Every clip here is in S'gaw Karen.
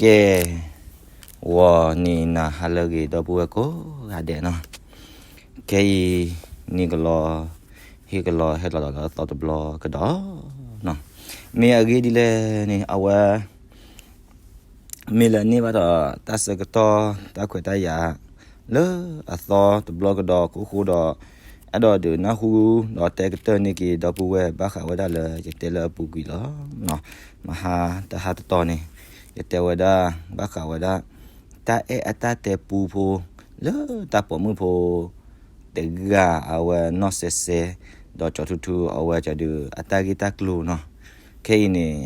ကဲ, ဂီၤနံၤနၤဟါလၢအဂ့ၤ ဒီပုၢ်ဝဲၢ်ကိးဂၤဒဲးနီၤ, ခဲအံၤ နံၤကလီၤ ဟ့ၣ်ကလီၤဟဲလီၤဒီးလၢအသီတဘျီကဒီးနီၤ, မ့ၢ်အဂ့ၢ်ဒ်လဲၣ်န့ၣ် အဝဲ မ့ၢ်လၢအန့ၢ်ဘၣ်ဒီးတၢ်ဆၢကတီၢ် တၢ်ခွဲးတၢ်ယာ် လၢအသီတဘျီကဒီးအဃိဒီး အဲၣ်ဒိးဒုးနၢ်ဟူ ဒီးတဲကတၢၢ်န့ၢ်က့ၤ ဒီပုၢ်ဝဲၢ်ဘၣ်ဃးဝဲဒၣ်လၢယတဲလၢအပူၤကွံာ်လီၤ. မဟါတဟါတတီၤန့ၣ် ယတဲဝဲဒၣ် ဘၣ်ဃးဝဲဒၣ် တၢ်အဲၣ်အတၢ်တဲပူဖိ လၢတၢ်ပိာ်မုၣ်ဖိ တဂၤအဝဲနီၢ်စဲးစဲး ဒီးကၠီၤထူထူ အဝဲကဒုးအတၢ်ဂ့ၢ်တၢ်ကျိၤနီၤ. ခဲအံၤန့ၣ်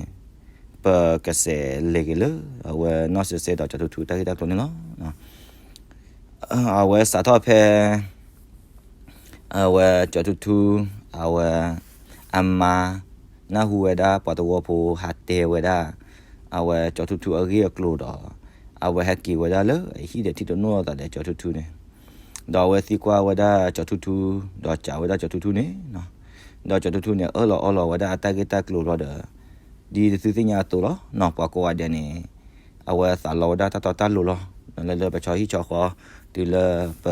ပကစးလဲၤက့ၤလၢ အဝဲနီၢ်စဲးစဲးဒီးကၠီၤထူထူ တၢ်ဂ့ၢ်တၢ်ကျိၤန့ၣ်လီၤ. အဝဲစးထီၣ်ဖဲ အဝဲကၠီၤထူထူ အဝဲ အမါ နၢ်ဟူဝဲဒၣ်ပှၤသဝီဖိဟးတဲဝဲဒၣ် အဝဲကၠီၤထူထူအဂ့ၢ်အကျိၤဒီး အဝဲဟဲက့ၤဝဲဒၣ်လၢအဟံၣ်ဒီးထံၣ်တၢ်နီၣ်လိာ်သးဒီးကၠီၤထူထူန့ၣ်, ဒီးအဝဲသံကွၢ်ဝဲဒၣ်ကၠီၤထူထူ ဒီးစံးဝဲဒၣ်ကၠီၤထူထူန့ၣ်, ဒီးကၠီၤထူထူန့ၣ် အၢၣ်လီၤအီလီၤဝဲဒၣ်အတၢ်ဂ့ၢ်တၢ်ကျိၤလီၤဒီး ဒ်သုသ့ၣ်ညါအသိးလီၤနီၤ, ပှၤကိးဂၤဒဲးန့ၣ် အဝဲသးလီဝဲဒၣ်တၢ်တီတၢ်လိၤလီၤ. လၢလၢပဆီဟံၣ်ဆီဃီ တုၤလၢပ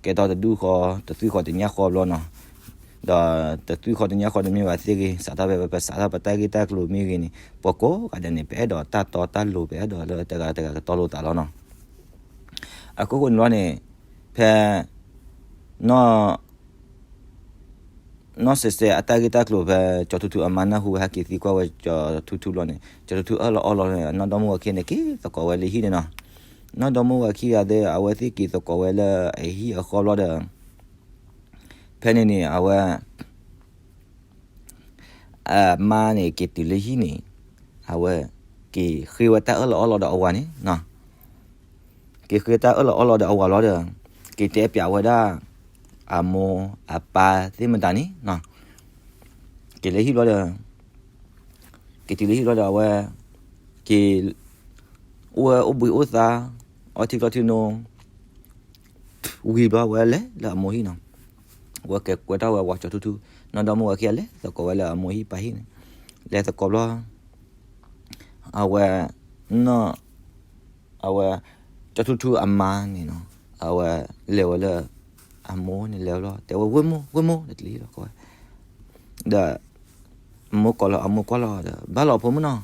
ကဲထီၣ်တဒူၣ်ဃီ တသွံၣ်ဃီတညၣ်ဃီဘျီနီၤ, ဒီးတသွံၣ်ဃီတညၣ်ဃီတမ့ၢ်ဘၣ်သ့ၣ်ဂ့ၤ စးထီၣ်ဖဲပစးထီၣ်ပတၢ်ဂ့ၢ်တၢ်ကျိၤမ့ၢ်ဂ့ၤန့ၣ် ပှၤကိးဂၤဒဲးန့ၣ် ပအဲၣ်ဒိးတၢ်တီတၢ်လိၤ ပအဲၣ်ဒိးလၢတဂၤတဂၤကတီလိာ်သးလီၤနီၤ. အခိၣ်ဃိန့ၣ်လီၤန့ၣ် ဖဲ နီၢ် နီၢ်စဲးစဲးအတၢ်ဂ့ၢ်တၢ်ကျိၤဖဲ ကၠီၤထူထူအမါနၢ်ဟူဝဲဟဲက့ၤသံကွၢ်ဝဲကၠီၤထူထူဘျီန့ၣ် ကၠီၤထူထူအၢၣ်လီၤအီလီၤန့ၣ် နီၢ်ဒီမါဝၤခံဂၤန့ၣ် က့ၤသကိးဝဲလၢဟံၣ်န့ၣ်နီၤ. နီၢ်ဒီမါဝၤခံဂၤသ့ၣ် အဝဲသ့ၣ်က့ၤသကိးဝဲလၢအဟံၣ်အဃီဘျီဒီး ဖဲန့ၣ်န့ၣ် အဝဲ အမါန့ၣ် က့ၤတုၤလၢဟံၣ်န့ၣ် အဝဲ က့ၤဃ့ဝဲတၢ်အၢၣ်လီၤအီလီၤဒီးအဝၤန့ၣ်နီၤ. က့ၤဃ့တၢ်အၢၣ်လီၤအီလီၤဒီးအဝၤလီၤဒီး က့ၤတဲပၠးဝဲဒၣ် အမိၢ်အပၢ်သ့ၣ်မတၤန့ၣ်နီၤ. က့ၤလၢဟံၣ်ဘျီဒီး က့ၤတုၤလၢဟံၣ်ဘျီဒီး အဝဲ က့ၤ အိၣ်ဝဲအိၣ်ဘှံးအိၣ်သါ အီထံကျီထံနိ ဝံၤဘျီ အဝဲလဲၤလၢအမိၢ်ဟံၣ်နီၤ. အဝဲက့ၤကွဲထီၣ်ဝဲဝၤကၠီၤထူထူ နီၢ်ဒီမါဝၤခံဂၤလဲၤသကိးဝဲလၢအမိၢ်ဟံၣ်ပၢ်ဟံၣ်န့ၣ် လဲၤသကိးဘျီ အဝဲ နီၢ် အဝဲ ကၠီၤထူထူအမါန့ၣ်နီၤ အဝဲလဲၤဝဲလၢ အမိၢ်န့ၣ်လဲၤဝဲလီၤ တဲဝဲ ဝ့ၢ်မိၢ် ဝ့ၢ်မိၢ် တၢ်တလံၤလီၤ ကိးဝဲ ဒီး အမိၢ်ကိးလီၤ အမိၢ်ကွၢ်လီၤဒီး ဘၣ်လီၤဖိမုၣ်နီၤ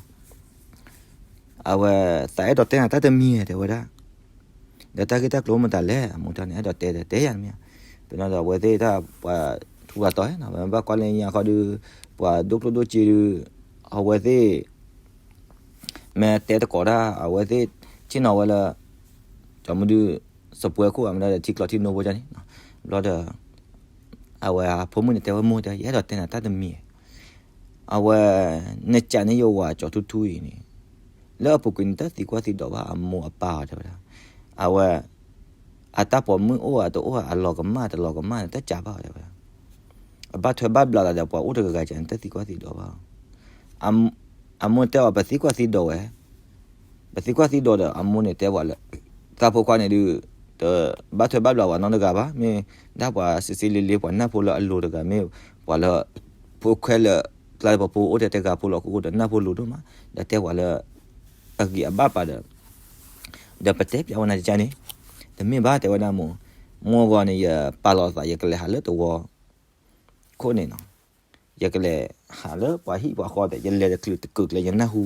အဝဲ သးအဲၣ်ဒိးတဲနၤတၢ်တမံၤ တဲဝဲဒၣ် ဒီးတၢ်ဂ့ၢ်တၢ်ကျိၤမတၤလဲၣ် အမိၢ်တၢ်န့ၣ် အဲၣ်ဒိးတဲဒီးတဲယၤတမံၤ ပနီၤဒီးအဝဲသ့ၣ်တၢ်ပှၤထူပှၤတီၤနီၤ ပဘၣ်ကွၢ်လၢညါဃီဒီး ပှၤဒိၣ်ကျိၣ်ဒိၣ်စ့ဒီး အဝဲသ့ၣ် မ့ၢ်တဲသကိးတၢ် အဝဲသ့ၣ် ဆ့ၣ်နီၤဝဲလၢ ကၠီမုၢ်ဒု စပွဲခိၣ်အမတၤဒီး ထံကျီထံနိဖိကန့ၣ် ဘျီဒီး အဝဲအဖိမုၣ်န့ၣ်တဲဝဲမိၢ်တဲ ယအဲၣ်ဒိးတဲနၤတၢ်တမံၤ အဝဲ နကးန့ၢ်ယဝၤကၠီၤထူထူအံၤန့ၣ် လၢအပူၤကွံာ်န့ၣ် တသံကွၢ်သံဒိးဘၣ်အမိၢ်အပၢ်အီၤတဲဝဲဒၣ် အဝဲ အတၢ်ပိာ်မုၣ်အိၣ်ဧါတအိၣ်ဧါ အလီၤကမၣ်တလီၤကမၣ်န့ၣ် တကးဘၣ်အီၤတဲဝဲဒၣ် အဘၣ်ထွဲဘၣ်ဘျးသးဒီးပှၤအိၣ်တဂၤဂၤန့ၣ် တသံကွၢ်သံဒိးဘၣ်အီၤ အမိၢ်တဲအီၤ ပသံကွၢ်သံဒိးဝဲ ပသံကွၢ်သံဒိးဒီး အမိၢ်န့ၣ်တဲပှၤလၢ သးဖိခွါန့ၣ်ဒုး တဘၣ်ထွဲဘၣ်ဘျးပှၤနီတဂၤဘၣ် မ့ၢ်ဒၣ်ပှၤစ့စ့လ့လ့ ပှၤနၢ်ဖိလၢအလိၤတဂၤ မ့ၢ်ပှၤလၢ ဖိခွဲလၢ ကျါလၢပဖိအိၣ်ထဲတဂၤဖိလီၤ ခိၣ်ခိၣ်ဒီးနၢ်ဖိလိၤဒိၣ်မး ဒီးတဲပှၤလၢ အဂံၢ်အဘါပာ်ဒီး ဒီးပတဲပၠးဝဲနၤတကါန့ၣ် တမ့ၢ်ဘၣ်တဲဝဲဒၣ်မိၢ် မိၢ်ဂီၤန့ၣ် ယပာ်လီၤသး ယကလဲၤဟးလၢသဝီ ခိၣ်န့ၣ်နီၤ ယကလဲၤဟးလၢပှၤဟံၣ်ပှၤဃီဒီး ယလဲၤတချုးတကုာ်ကျဲ ယနၢ်ဟူ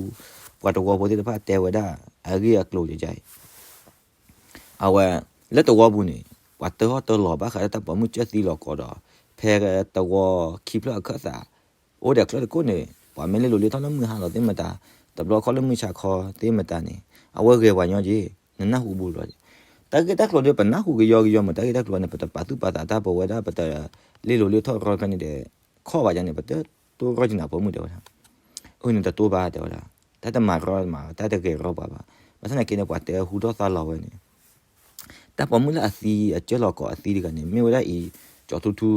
ပှၤသဝီဖိသ့ၣ်တဖၣ်တဲဝဲဒၣ် အဂ့ၢ်အကျိၤယကအံၤ အဝဲ လၢသဝီပူၤန့ၣ် ပှၤတၢထီၣ်တၢလီၤဘၣ်ဃးလၢတၢ်ပိာ်မုၣ်ကၢၢ်သံလီၤကီးဒီး ဖဲသဝီခံဖျၢၣ်အခၢၣ်သး အိၣ်ဒီးချၢၣ်တကိးန့ၣ် ပှၤမ့ၢ်လ့လိၤလ့ထီၣ်လၢမုၢ်ဟါလီၤသ့ၣ်မတၤ တဘျီခီၣ်လၢမုၢ်ဆါခီသ့ၣ်မတၤန့ၣ် အဝဲဂဲၤပှၤညီက့ၤ နနၢ်ဟူဘူးလီၤ တၢ်ဂ့ၢ်တၢ်ကျိၤဒီး ပနၢ်ဟူကယီကယီမး တၢ်ဂ့ၢ်တၢ်ကျိၤန့ၣ် ပတပာ်သူၣ်ပာ်သးတၢ်ပဝဲဒၣ် ပတလ့လိၤလ့ထီၣ်ရီဖဲန့ၣ်ဒီး ခီၣ်ဘၣ်ယၤန့ၣ် ပတတိၢ်ရီက့ၤနၤပိာ်မုၣ်တဲဝဲဒၣ် အန့ၣ်တတိၢ်ဘၣ်တဲဝဲဒၣ် တၢ်တမၤရီမး တၢ်တဂဲၤရီပှၤဘၣ် ဘၣ်ဆၣ်သနာ်က့န့ၣ် ပှၤတဲဟူထီၣ်သါလီၤဝဲန့ၣ် တၢ်ပိာ်မုၣ်လၢအသံအကၢၢ်လီၤကီးအသံတဂၤန့ၣ် မ့ၢ်ဝဲဒၣ်အံၤ ကၠီၤထူထူ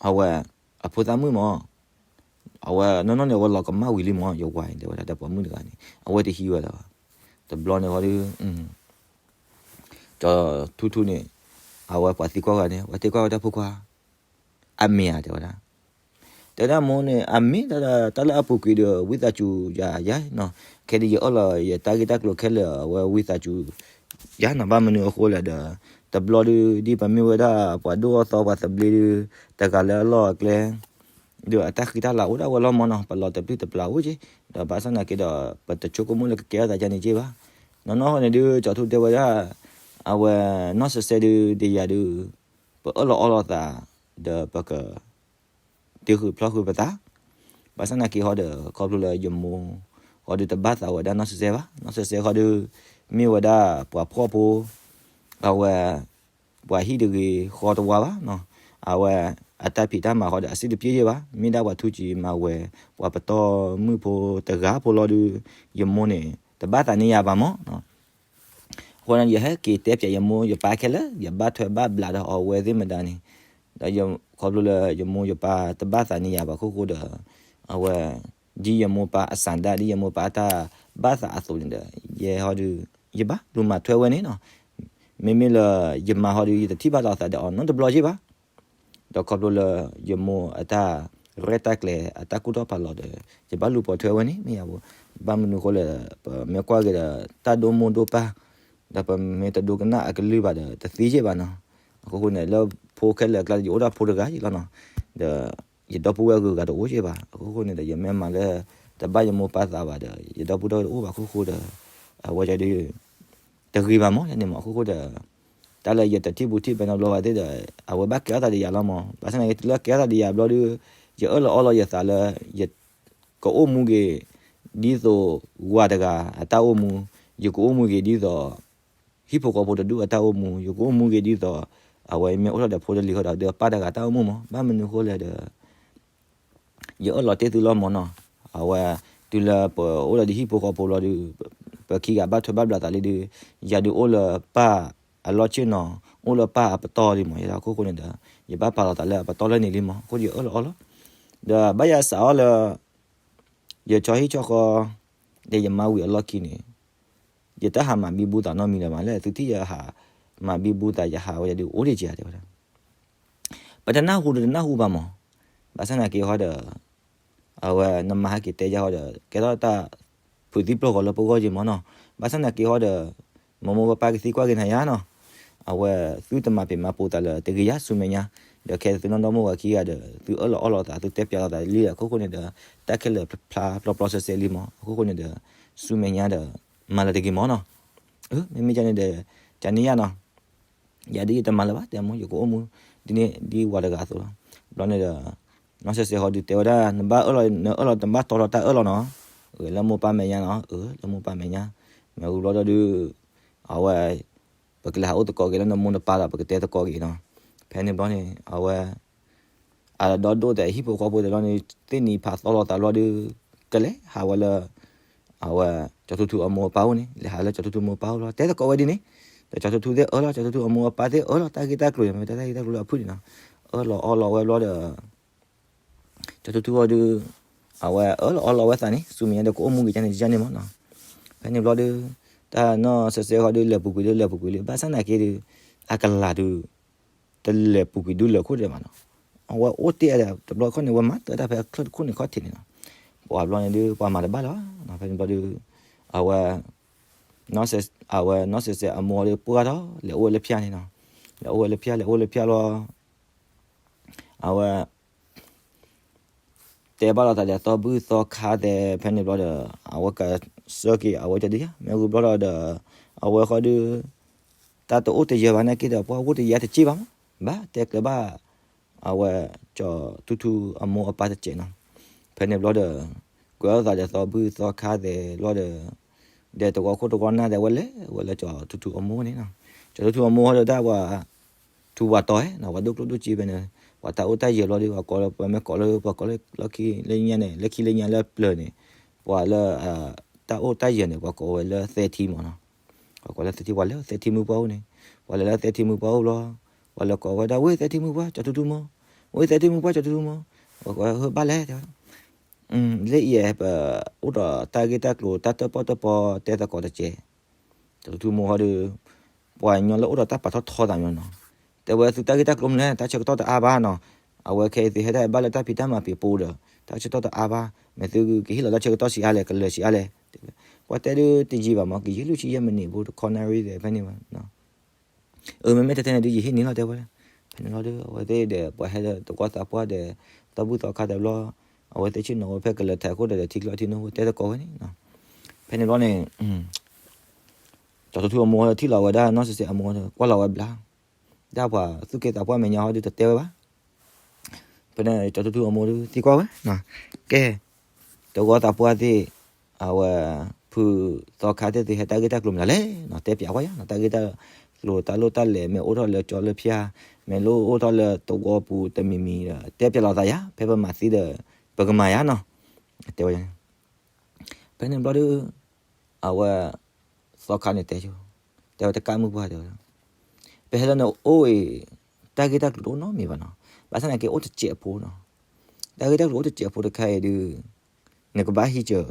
အဝဲ အဖိသၣ်မုၣ်မး အဝဲနီၢ်နီၢ်န့ၣ် အဝဲလီၤကမၣ်ဝံၤလံမး ယဝၤအံၤတဲဝဲဒၣ် တၢ်ပိာ်မုၣ်တဂၤန့ၣ် အဝဲတဟံးဝဲလၢၤဘၣ် တဘျီန့ၣ်ဃီဒီး ကၠီၤထူထူန့ၣ် အဝဲပှၤသံကွၢ်ဂၤန့ၣ် ပှၤသံကွၢ်ဝဲတၢ်ဖိခွါ အမ့ၢ်ဧါတဲဝဲဒၣ် တဲဒၣ်မိၢ်န့ၣ် အမ့ၢ်တၢ်လၢအပူၤကွံာ်ဒီး ဝံသးစူၤယၤယါနီၤ, ခဲဒ်ယအၢၣ်လီၤယတၢ်ဂ့ၢ်တၢ်ကျိၤခဲလၢာ် အဝဲဝံသးစူၤယါနီၤ, ဘၣ်မနုၤအဃိလဲၣ်ဒီး တဘျီဒုး ဒ်ပမ့ၢ်ဝဲဒၣ်ပှၤဒိၣ်အသီပှၤသဘျ့ဒုး တဂၤလၢအလီၢ်အကျဲ ဒီးအတၢ်ဃံတၢ်လၤအိၣ်ဒၣ်ဝဲလီၤမၢ်နီၤ, ပလီၤတပျုၢ်တပျၢ်အိၣ်က့, ဒီးဘၣ်ဆၣ်သနာ်က့ဒီး ပတဆိကမိၣ်လၢကကဲထီၣ်သးဒ်န့ၣ်က့ဘၣ်. နီၢ်နီၢ်ဃီန့ၣ်ဒုး ကၠီၤထူတဲဝဲဒၣ် အဝဲ နီၢ်စဲးစဲးဒုး ဒ်ယၤဒုး ပအၢၣ်လီၤအီလီၤသး ဒီးပက တုၤဃုာ်ဖျီဃုာ်ပသး, ဘၣ်ဆၣ်သနာ်က့ဃီဒီး ခီဖျိလၢယမိၢ်ဃီဒုးတဘၣ်သးဝဲဒၣ်နီၢ်စဲးစဲးဘၣ်, နီၢ်စဲးစဲးဃီဒုး မ့ၢ်ဝဲဒၣ်ပှၤဖှီၣ်ဖိ အဝဲ ပှၤဟံၣ်တဂ့ၤဃီတဝါဘၣ်နီၤ, အဝဲအတၢ်ဖံးတၢ်မၤဃီဒီးအစ့ၣ်တပျ့ၢ်ယ့ၢ်ဘၣ်, မ့ၢ်ဒၣ်ပှၤထူးကံမၤဝဲ ပှၤပတီၢ်မုၣ်ဖိတဂၤဖိလီၤဒုး ယမိၢ်န့ၣ် တဘၣ်သးန့ၢ်ယၤဘၣ်မၢ်နီၤ. အဃိန့ၣ် ယဟဲက့ၤတဲပၠးယမိၢ်ယပၢ်ခဲလၢာ် ယဘၣ်ထွဲဘၣ်ဘျးဒီးအဝဲသ့ၣ်မတၤန့ၣ်, ဒီးခီဖျိလၢယမိၢ်ယပၢ်တဘၣ်သးန့ၢ်ယၤဘၣ်အခိၣ်ဃိဒီး အဝဲ ဒ်ယမိၢ်ပၢ်အစၢ်ဒၣ် ဒ်ယမိၢ်ပၢ်အတၢ်ဘၣ်သးအသိးန့ၣ်ဒီး ယဲဟီဒုး ယဘၣ်လူၤမၤထွဲဝဲန့ၣ်နီၤ, မ့မ့ၢ်လၢယမါဟီဒုး ယတထံၣ်ဘၣ်လိာ်သးဒီးအီၤနီတဘျီက့ဘၣ် ဒီးခီဖျိလၢယမိၢ်အတၢ်ရဲၣ်တၢ်ကျဲၤအတၢ်ကူၣ်ထီၣ်ဖးလီၤဒီး ယဘၣ်လူၤပိာ်ထွဲဝဲန့ၣ် မ့ၢ်ယၤဘၣ်, ဘၣ်မနုၤဃိလဲၣ် ပမ့ၢ်ကွၢ်က့ၤဒီးတၢ်ဒိၣ်မိၢ်ဒိၣ်ပၢ်, ဒီးပမ့ၢ်တဒိကနၣ်အကလုၢ်ဘၣ်ဒီး တသ့က့ဘၣ်နီၤ, အခိၣ်ဃိန့ၣ် လၢဖိခဲလၢာ်အကျါ ယအိၣ်ဒၣ်ဖိတဂၤအံၤလီၤနီၤ, ဒီးယဒီပုၢ်ဝဲၢ်ဂုၤဂၤတအိၣ်က့ဘၣ်, အခိၣ်ဃိန့ၣ်ဒီး ယမ့ၢ်မၤလၢ တဘၣ်ယမိၢ်ပၢ်သးဘၣ်ဒီး ယဒီပုၢ်ဝဲၢ်တအိၣ်ဘၣ်အခိၣ်ဃိဒီး အဝဲဒုး တဂ့ၤဘၣ်မၢ်န့ၣ်မၢ်, အခိၣ်ဃိဒီး တၢ်လၢယတထံၣ်ဘူးထံၣ်ဖဲန့ၣ်ဘျီဘၣ်သ့ၣ်ဒီး အဝဲဘၣ်ကဲထီၣ်သးဒီးယၤလီၤမၢ်, ဘၣ်ဆၣ်သနာ်က့ တုၤလၢကဲထီၣ်သးဒီးယၤဘျီဒုး ယအၢၣ်လီၤအီလီၤယသးလၢ ယကအိၣ်မူက့ၤ ဒ်သိးဝၤတဂၤအတၢ်အိၣ်မူ, ယကအိၣ်မူက့ၤဒ်သိး ဟံၣ်ဖိဃီဖိတဒူၣ်အတၢ်အိၣ်မူ, ယကအိၣ်မူက့ၤဒ်သိး အဝဲမ့ၢ်အိၣ်ထီၣ်ဒီးဖိတလံၤဃီဒီး ဒီးပၢ်တဂၤတၢ်အိၣ်မူမၢ်, ဘၣ်မနုၤဃိလဲၣ်ဒီး ယအၢၣ်လီၤတ့ၢ်သုလီၤမၢ်နီၤ, အဝဲ တုၤလၢပအိၣ်ဒီးဒ်ဟံၣ်ဖိဃီဖိလီၤဒုး ပခံဂၤဘၣ်ထွဲဘၣ်ဘျးသးလံဒုး ယၤဒုးအိၣ်လၢပၢ်အလီၢ်ဆ့ၣ်နီၤ, အိၣ်လၢပၢ်အပတီၢ်လံမၢ်, ယဲဒၣ်အခိၣ်ဃိန့ၣ်ဒီး ယဘၣ်ပာ်လီၤသးလၢအပတီၢ်လၢန့ၣ်လံမၢ်, အဃိယအၢၣ်လီၤအီလီၤ, ဒီးဘၣ်ယၤစးအီၤလၢ ယဆီဟံၣ်ဆီဃီ ဒီးယမါဝံၤအလီၢ်ခံန့ၣ် ယတၢ်ဟးမၤဘံဘူသးနီတမံၤလၢၤဘၣ်, လၢသုထံၣ်ယဟးမၤဘံဘူသး ယဟးဝဲယၤဒုးအိၣ်ဒံးက့ၤတဲဝဲဒၣ်, ပတနၢ်ဟူဒီးတနၢ်ဟူဘၣ်မၢ်, ဘၣ်ဆၣ်သနာ်က့ဟီဒီး အဝဲနမၤဟဲက့ၤတဲယၤဟီဒီး ကဲထီၣ်တၢ်ဖုးသံပျိၢ်ဃီလၢပဂီၢ်က့ၤမၢ်နီၤ, ဘၣ်ဆၣ်သနာ်က့ဟီဒီး မိၢ်မိၢ်ပၢ်ပၢ်ကသံကွၢ်က့ၤနၤယါနီၤ, အဝဲသုတမၤပ့ၤမၤပိာ်သးလၢၤတဂ့ၤယါဆူမဲာ်ညါ, ဒီးခဲသုနီၢ်ဒီမိၢ်ဝၤခံဂၤဒီး သုအၢၣ်လီၤအီလီၤသး သုတဲပၠးလိာ်သးလံအခိၣ်ဃိန့ၣ်ဒီး တၢ်ခဲလၢာ်ဖျါဖျါဖျါဖျါဆဲးဆဲးလံမၢ်, အခိၣ်ဃိန့ၣ်ဒီး ဆူမဲာ်ညါဒီး မၤလၢၤတဂ့ၤမၢ်နီၤ, မ့မ့ၢ်ကန့ၣ်ဒီး ကန့ၣ်ယါနီၤ ယၤဒ်ယတမၤလၢၤဘၣ် တဲမိၢ် ယကအိၣ်မူ ဒ်န့ၣ်ဒ်ဝၤတဂၤအသိးလီၤ, ဘျီန့ၣ်ဒီး နီၢ်စဲးစဲးဃီဒုးတဲဝဲဒၣ် နဘၣ်အၢၣ်လီၤ နအၢၣ်လီၤနဘၣ်တီလီၤတၢ်အၢၣ်လီၤနီၤ, အၢ လၢမိၢ်ပၢ်မဲာ်ညါနီၤ, အၢ လၢမိၢ်ပၢ်မဲာ်ညါ, မ့ၢ်ဝံၤဘျီဒီး အဝဲ ပကလဲၤဟးအိၣ်သကိးက့ၤလၢနမိၢ်နပၢ်ဒီး ပကတဲသကိးက့ၤနီၤ, ဖဲန့ၣ်ဘျီန့ၣ် အဝဲ အဒီဒိၣ်တဲဟံၣ်ဖိဃီဖိတဘျီန့ၣ် သ့ၣ်နံၤဖးသီလိာ်သးဘျီဒီး ကလဲၤဟးဝဲလၢ အဝဲ ကၠီၤထူထူအမိၢ်အပၢ်အိၣ်န့ၣ် လဲၤဟးလၢကၠီၤထူထူမိၢ်ပၢ်အိၣ်လီၤ တဲသကိးဝဲဒ်န့ၣ်, ဒီးကၠီၤထူထူသ့ၣ်အၢၣ်လီၤ ကၠီၤထူထူအမိၢ်အပၢ်သ့ၣ်အၢၣ်လီၤ တၢ်ဂ့ၢ်တၢ်ကျိၤန့ၣ် မ့ၢ်တၢ်ဂ့ၢ်တၢ်ကျိၤလၢအဖုၣ်န့ၣ်နီၤ, အၢၣ်လီၤအီလီၤဝဲဘျီဒီး ကၠီၤထူထူဃီဒုး အဝဲအၢၣ်လီၤအီလီၤဝဲသးန့ၣ် ဆူမဲာ်ညါဒီးကအိၣ်မူက့ၤကန့ၣ်ကန့ၣ်မၢ်နီၤ, ဖဲန့ၣ်ဘျီဒီး တၢ်နီၢ်စဲးစဲးဃီဒုး လဲၤပူၤကွံာ်ဒုး လဲၤပူၤကွံာ်လံ ဘၣ်ဆၣ်သနာ်က့ဒီး အကလၤဒုး တလဲၤပူၤကွံာ်ဒုးလၢာ်ခိၣ်ဒဲးဘၣ်နီၤ, အဝဲအိၣ်တ့ၢ်အဒီးတဘျီခီန့ၣ် ဝဲမၤတၢ်တၢ်ဖဲချၢၣ်တခိၣ်န့ၣ်ခီၣ်ထံးန့ၣ်နီၤ, ပှၤဘျီန့ၣ်ဒုး ပှၤမၤတဘၣ်လၢၤဘၣ်နီၤ, ဖဲန့ၣ်ဘျီဒုး အဝဲ အဝဲနီၢ်စဲးစဲးအမိၢ်ဒီး ပှၢ်ထီၣ် လဲၤအိၣ်ဝဲလၢဖၠၣ်န့ၣ်နီၤ, လဲၤအိၣ်ဝဲလၢဖၠၣ် လဲၤအိၣ်လၢဖၠၣ်လီၤ အဝဲ တဲဘၣ်လိာ်သးဒီးသီဘူၣ်သီခါသဲး ဖဲန့ၣ်ဘျီဒီး အဝဲကစၢၢ်က့ၤအဝဲကဒုယါ မ့ၢ်ဝံၤဘျီဒီး အဝဲဃီဒုး တၢ်တအိၣ်တယၢၤဘၣ်နာ်က့ဒီး ပှၤအိၣ်တယၢၤတစ့ၢ်ဘၣ်မး ဘၣ်တဲကျၢၤဘၣ် အဝဲ ကၠီၤထူထူအမိၢ်အပၢ်တစဲးနီၤ, ဖဲန့ၣ်ဘျီဒီး ကွဲးလိာ်သးဒီးသီဘူၣ်သီခါသဲးဘျီဒီး ဒီးတဝီခိၣ်တဝီနၢ်ဒီး ဝဲလဲၤဝဲလၢကၠီၤထူထူအမိၢ်န့ၣ်နီၤ, ကၠီၤထူထူအမိၢ်ဟီဒီးတၢ်ပှၤ ထူဝၤတီၤနီၤ ပှၤဒိၣ်ကျိၣ်ဒိၣ်စ့ဖဲန့ၣ် ပှၤတၢ်အိၣ်တၢ်ယၢၤဘျီဒီး ပှၤကိးလၢ ပှၤမ့ၢ်ကိးလၢ ပှၤကိးလၢလီၢ်ခံလၢညါန့ၣ် လၢခံလၢညါလၢပျၢၤန့ၣ် ပှၤလၢ တၢ်အိၣ်တၢ်ယၢၤန့ၣ် ပှၤကိးဝဲလၢသဲထံမးနီၤ, ပှၤကိးလၢသဲထံ ပှၤလဲၤသဲထံမုၢ်ပှၢ်အိၣ်န့ၣ် ပှၤလဲၤလၢသဲထံမုၢ်ပှၢ်အိၣ်ဘျီ ပှၤလဲၤကိးဝဲဒၣ် ဝ့ၢ်သဲထံမုၢ်ပှၢ် ကၠီၤထူထူမိၢ် ဝ့ၢ်သဲထံမုၢ်ပှၢ် ကၠီၤထူထူမိၢ် ပှၤကိးဝဲ ဟၢဘၣ်လဲၣ် တဲဝဲ လၢအံၤ ပအိၣ်ဒီးတၢ်ဂ့ၢ်တၢ်ကျိၤ တၢ်တၢၣ်ပီၣ်တၢၣ်ပီတဲသကိးတကဲး, ကၠီၤထူထူမိၢ်ဟီဒီး ပှၤကညီလၢအိၣ်ဒီးတၢ်ပာ်ထီၣ်ထီသးမးနီၤ, တဲဝဲသုတၢ်ဂ့ၢ်တၢ်ကျိၤမနုၤလဲၣ် တၢ်ဆၢကတီၢ်တအါဘၣ်နီၤ, အဝဲခဲအံၤသုဟဲဒၣ်ဘၣ်လၢတၢ်ဖံးတၢ်မၤဖံးပူၤဒီး တၢ်ဆၢကတီၢ်တအါဘၣ်, မ့ၢ်သုကဟ့ၣ်လီၤတၢ်ဆၢကတီၢ်ဆံးအါလဲၣ် ကလၢာ်ဆံးအါလဲၣ်, တဲဝဲ. ပှၤတဲဒုးတယံာ်ဘၣ်မး ကယံာ်လွံၢ်ဆံယဲၢ်မံးနံးဖိ တခီနၣ်ရံၣ်ဒီးဖဲန့ၣ်ဘၣ်. အၢ မ့မ့ၢ်တဲထဲန့ၣ်ဒုး ယဟ့ၣ်န့ၢ်လီၤ တဲဝဲ. ဖဲန့ၣ်လီၤဒီး အဝဲသ့ၣ်ဒီး ပှၤဟဲဒီးသဝီသးပှၢ်ဒီး သီဘူၣ်သီခါတဘျီ, အဝဲသ့ၣ်ဆ့ၣ်နီၤဝဲဖဲကလၢၤထးခိၣ်ဒီး ထံကျိအထံနိဟိ တဲသကိးဝဲန့ၣ်. ဖဲန့ၣ်ဘျီန့ၣ် ကၠီၤထူထူအမိၢ်ထံၣ်လီၤဝဲဒၣ်နီၢ်စဲးစဲးအမိၢ် ကွၢ်လီၤဝဲဘျါ, ဒၣ်ပှၤသူၣ်က့သးပှၢ်မဲာ်ညါဟီဒုး တတဲဝဲဘၣ်. ဖဲန့ၣ် ကၠီၤထူထူအမိၢ်ဒုး သံကွၢ်ဝဲ, ကဲ, သဝီသးပှၢ်သ့ၣ်, အဝဲ, ဖုသီခါသ့ၣ် သုဟဲတၢ်ဂ့ၢ်တၢ်ကျိၤမနုၤလဲၣ်, တဲပၠးကွၢ်ယၤ, တၢ်ဂ့ၢ်တၢ်ကျိၤတၢ်လိၣ်တၢ်လဲၤ မ့ၢ်အိၣ်ထီၣ်လၢကၠီလၢဖၠါ, မ့ၢ်လိၣ်အိၣ်ထီၣ်လၢသဝီပူၤတမံၤမံၤဒီး တဲပၠးလိာ်သးယၤ, ဖဲပမၤသ့ဒီး ပကမၤယၤနီၤ, တဲဝဲ. ဖဲန့ၣ်ဘျီဒုး အဝဲ, သီခါန့ၣ်တဲ, တဲဝဲတကးမုၢ်ပှၢ်တဲဝဲ, ပဟဲလၢနအိၣ်အံၤ, တၢ်ဂ့ၢ်တၢ်ကျိၤတအိၣ်နီတမံၤဘၣ်နီၤ, ဘၣ်ဆၣ်သနာ်က့အိၣ်တစဲးဖိနီၤ, တၢ်ဂ့ၢ်တၢ်ကျိၤအိၣ်တစဲးဖိတခါအံၤဒုး, နကဘၣ်ဟံးစၢၤ,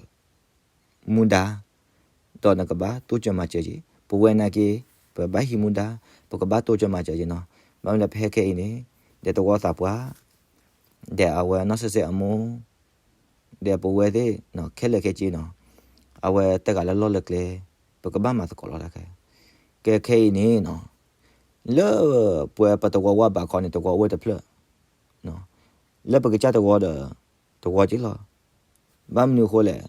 မူဒါ, ဒီးနကဘၣ်တိစၢၤမၤစၢၤက့ၤ, ပဝဲနာ်က့ၤ, ပဘၣ်ဟံးမူဒါ, ပကဘၣ်တိစၢၤမၤစၢၤက့ၤနီၤ, ဘၣ်မနုၤလၢပဟဲခဲအံၤန့ၣ်, ဒီးသဝီသးပှၢ်, ဒီးအဝဲနီၢ်စဲးစဲးအမိၢ် ဒီးပဝဲသ့ၣ်, ခဲလၢာ်ခဲဆ့နီၤ, အဝဲတဂၤလၢလီၢ်လၢကျဲ, ပကဘၣ်မၤသကိးလီၤတၢ်ခဲ, ကဲခဲအံၤန့ၣ်နီၤ, လၢပဝဲပသဝီဝါဘးခီန့ၣ် သဝီအိၣ်ဝဲတဖျၢၣ်, လၢပကစၢ်သဝီဒီး, သဝီက့ၤလီၤ, ဘၣ်မနုၤအဃိလဲၣ်,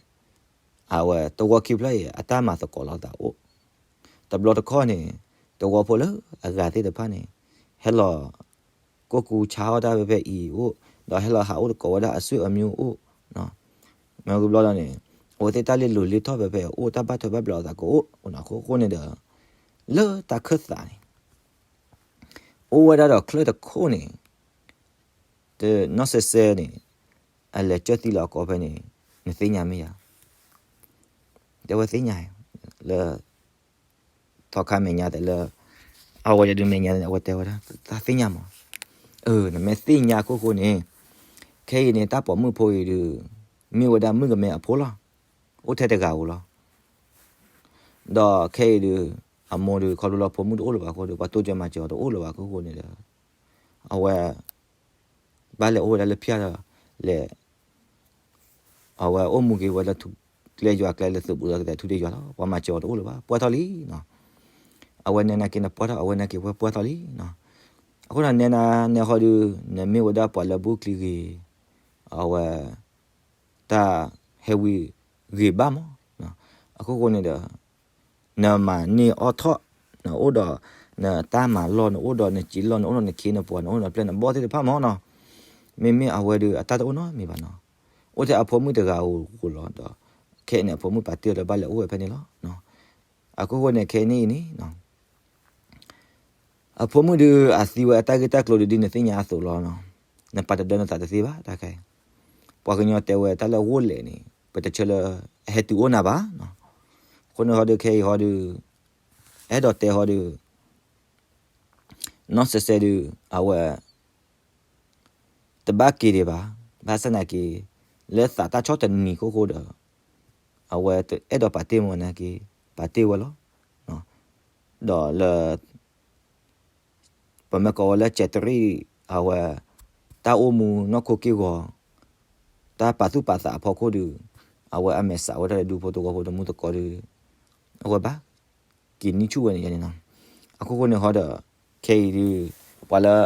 အဝဲသဝီခံဖျၢၣ်အံၤ အတၢ်မၤသကိးလီၤသးအိၣ်, တဘျီတခီၣ်န့ၣ်, သဝီဖိလၢအဂၤသ့ၣ်တဖၣ်န့ၣ်, ဟဲလီၤ, ကိၢ်ကူဆါအီၣ်တၢ်ဖဲဖဲအံၤအိၣ်, ဒီးဟဲလီၤဟးအိၣ်သကိးဝဲဒၣ်အဆွေအမျိုးအိၣ်, မ့ၢ်ဝံၤဘျီဒီးန့ၣ်, အဝဲသ့ၣ်တၢ်လ့လိၤလ့ထီၣ်ဖဲဖဲအအိၣ် တၢ်ဘၣ်ထွဲဘၣ်ဘျးအသးကအိၣ်, အဃိဃိန့ၣ်ဒီး, လၢတၢ်ခၢၣ်သးန့ၣ်, အိၣ်ဝဲဒၣ်ဒီးချၢၣ်တခိၣ်န့ၣ်, နီၢ်စဲးစဲးန့ၣ်, အလဲၤကၢၢ်သံလၢအကိာ်ဖဲန့ၣ်, နသ့ၣ်ညါမ့ၢ်ဧါ, တဲဝဲသ့ၣ်ညါ, လၢ သီခါမဲာ်ညါတဲလၢ, အဝဲဒုးမဲာ်ညါန့ၣ် အဝဲတဲဝဲဒၣ် တၢ်သ့ၣ်ညါမး, အၢ နမ့ၢ်သ့ၣ်ညါအခိၣ်ဃိန့ၣ်, ခဲအံၤန့ၣ် တၢ်ပိာ်မုၣ်ဖိအံၤဒုး, မ့ၢ်ဝဲဒၣ်မုၣ်ကမဲအဖိလီၤ, အိၣ်ထဲတဂၤဧိၤလီၤ, ဒီးခဲအံၤဒုး, အမိၢ်ဒုး ခီဖျိလၢဖိမုၣ်တအိၣ်လၢၤဘၣ်အဃိဒီး ပှၤတိစၢၤမၤစၢၤအီၤတအိၣ်လၢၤဘၣ်အခိၣ်ဃိန့ၣ်ဒီး, အဝဲ ဘၣ်လဲၤအိၣ်ဝဲဒၣ်လၢဖၠါဒီး, လဲၤ, အဝဲအိၣ်မူက့ၤဝဲလၢထူကျဲယွၤကျဲလၢသုးဘူးဒီးကသဲးထူတယွၤလီၤ, ပှၤမၤစၢၤအီၤတအိၣ်လၢၤဘၣ် ပှၢ်ထီၣ်လံနီၤ, အဝဲနဲနာ်က့ၤနပှၢ်ထီၣ် အဝဲနာ်က့ၤဝဲပှၢ်ထီၣ်လံနီၤ, အဃိန့ၣ်နဲနၤနဲဃီဒုး, နမ့ၢ်ဝဲဒၣ်ပှၤလၢဘူၣ်ချံဂ့ၤ, အဝဲ တၢ်ဟဲဝံၤဂ့ၤဘၣ်မး, အခိၣ်ဃိန့ၣ်ဒီး, နမၤန့ၢ်အီၣ်ထီၣ်, နအိၣ်ဒီး, နတၢ်မၤလီၢ် နအိၣ်ဒီးနစံးလီၢ် နအိၣ်ဒီးနခ့နပှၤ နအိၣ်ဒီးပျဲၢ်နဘီၣ်သ့ၣ်တဖၣ်မးနီၤ, မ့မ့ၢ်အဝဲဒုးအတၢ်တအိၣ်နီတမံၤဘၣ်နီၤ, အိၣ်ထဲအဖိမုၣ်တဂၤဧိၤလီၤဒီး, ခဲအံၤန့ၣ် အဖိမုၣ်ပာ်တ့ၢ်အီၤဒီးဘၣ်လဲၤအိၣ်ဝဲဖဲန့ၣ်လီၤ, အခိၣ်ဃိန့ၣ်ခဲအံၤန့ၣ်အံၤန့ၣ် အဖိမုၣ်ဒုးအသံဝဲအတၢ်ဂ့ၢ်တၢ်ကျိၤဒုးဒ်နသ့ၣ်ညါအသိးလီၤ, နပာ်တဒၢနသးတသ့ဘၣ်တၢ်ခဲအံၤ, ပှၤကညီတဲဝဲတၢ်လၢဂိၣ်လဲၣ်န့ၣ် ပတဆၢလၢ, အဟဲတုၤအိၣ်နၤဘၣ်, အဃိန့ၣ်ဟီဒုးခဲအံၤဟီဒုး, အဲၣ်ဒိးတဲဟီဒုး, နီၢ်စဲးစဲးဒုး, အဝဲ တဘၣ်က့ၤဒံးဘၣ်, ဘၣ်ဆၣ်သနာ်က့, လၢသးတၢ်ဆီၣ်တနံၤခိၣ်ဃိဒီး, အဝဲအဲၣ်ဒိးပာ်တ့ၢ်မ့ၢ်နာ်က့ၤ, ပာ်တ့ၢ်ဝဲလီၤ, ဒီးလၢ ပမ့ၢ်ကိးဝဲလၢကၠဲးတရံး, အဝဲ, တၢ်အိၣ်မူနီၢ်ခိက့ၢ်ဂီၤ, တၢ်ပာ်သူၣ်ပာ်သးအဖီခိၣ်ဒုး, အဝဲအမဲာ်ဆှးဝဲဒၣ်လၢဒူဖိသဝီဖိတမူသကိးဒီး, အဝဲဘၣ်, က့ၤနံၣ်ဆူၣ်ဝဲန့ၣ်န့ၣ်နီၤ, အခိၣ်ဃိန့ၣ်ဟီဒီး, ခဲအံၤဒုး, ပှၤလၢ,